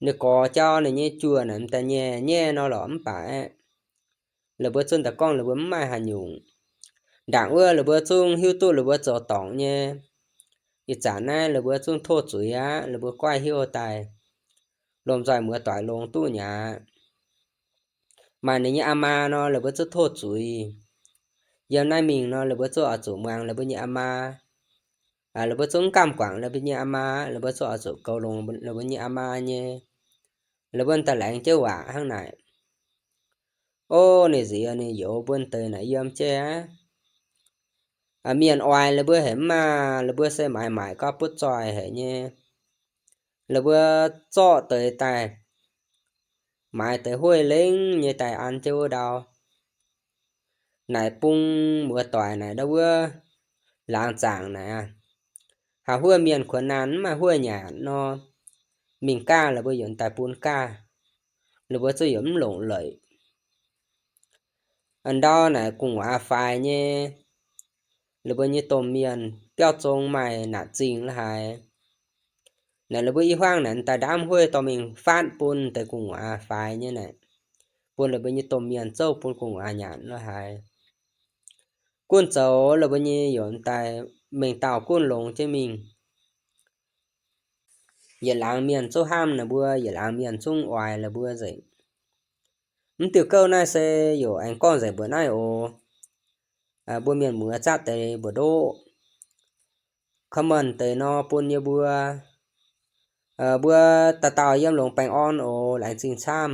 Ninh gorx jauv ninh nyei juoz naaic m'daaih nyei nyei nor lorqc mv baac aeqv, la'buo zungv daaih gorngv la'buo mv maaih haaix nyungc. Ndaangc wuov la'buo zungv hiuv duqv la'buo zoux dorngc nyei. Ih zanc naaiv la'buo zungv tov zuiz aqv, la'buo guaih heuc daaih, lomh nzoih muoz-doic longx duqv nyei aqv. Maaih ninh nyei aa maa nor la'buo zungv tov zuiz. Yiem naaiv mingh nor la'buo zungv oix zuqc muangx la'buo nyei aa maa. La'buo zungv mv gamh guangc la'buo nyei aa maa, la'buo zungv oix zuqc goux longx la'buo nyei aa maa nyei. La'buo daaih laengz jienv waac hnangv naaic. O, ninh nziex ninh youz mbuo deix naaic yiem jienv aqv. Mienh oix la'buo haic mv maah, la'buo se maaiz maaic gau butv zoih haic nyei. La'buo zorqv deix daaih, maaiz deix hueiv lengv nyei daaih an jienv wuov ndau. Naaic bung muoz-doic naaic ndau wuov laangz zaangc naaic aqv, haaix huov mienh kuonx naanh mv maaih huov nyanc nor, mingh gaav la'buo yaac daaih bun gaav, la'buo zungv yaac mv longc leic. Ndau naaic gu'nguaaz faix nyei, la'buo nyei domh mienh biauv zong maaih naanc zingh la'haaix. Naaic la'buo i hmuangv naaic daaih ndaamv hueiv dorh mingh fatv bun deix gu'nguaaz faix nyei naaic, bun la'buo nyei domh mienh zouv bun gu'nguaaz nyanc la'haaix. Gunv zoux la'buo nyei yaac daaih mengh dauh gunv longx jienv mingh. Yietc laangz mienh zungv hnamv ninh mbuo, yietc laangz mienh zungv oix la'buo nzengc. Mv diuh gouv naaiv se yaac aengx gorngv nzengc mbuoqc naaiv oc. Mbuo mienh muoz zatv deix mbu'ndoqv. comment deix nor bun yie mbuo. Mbuo dauh dauh yiem longx baengh orn oc. Laengz zingh camv.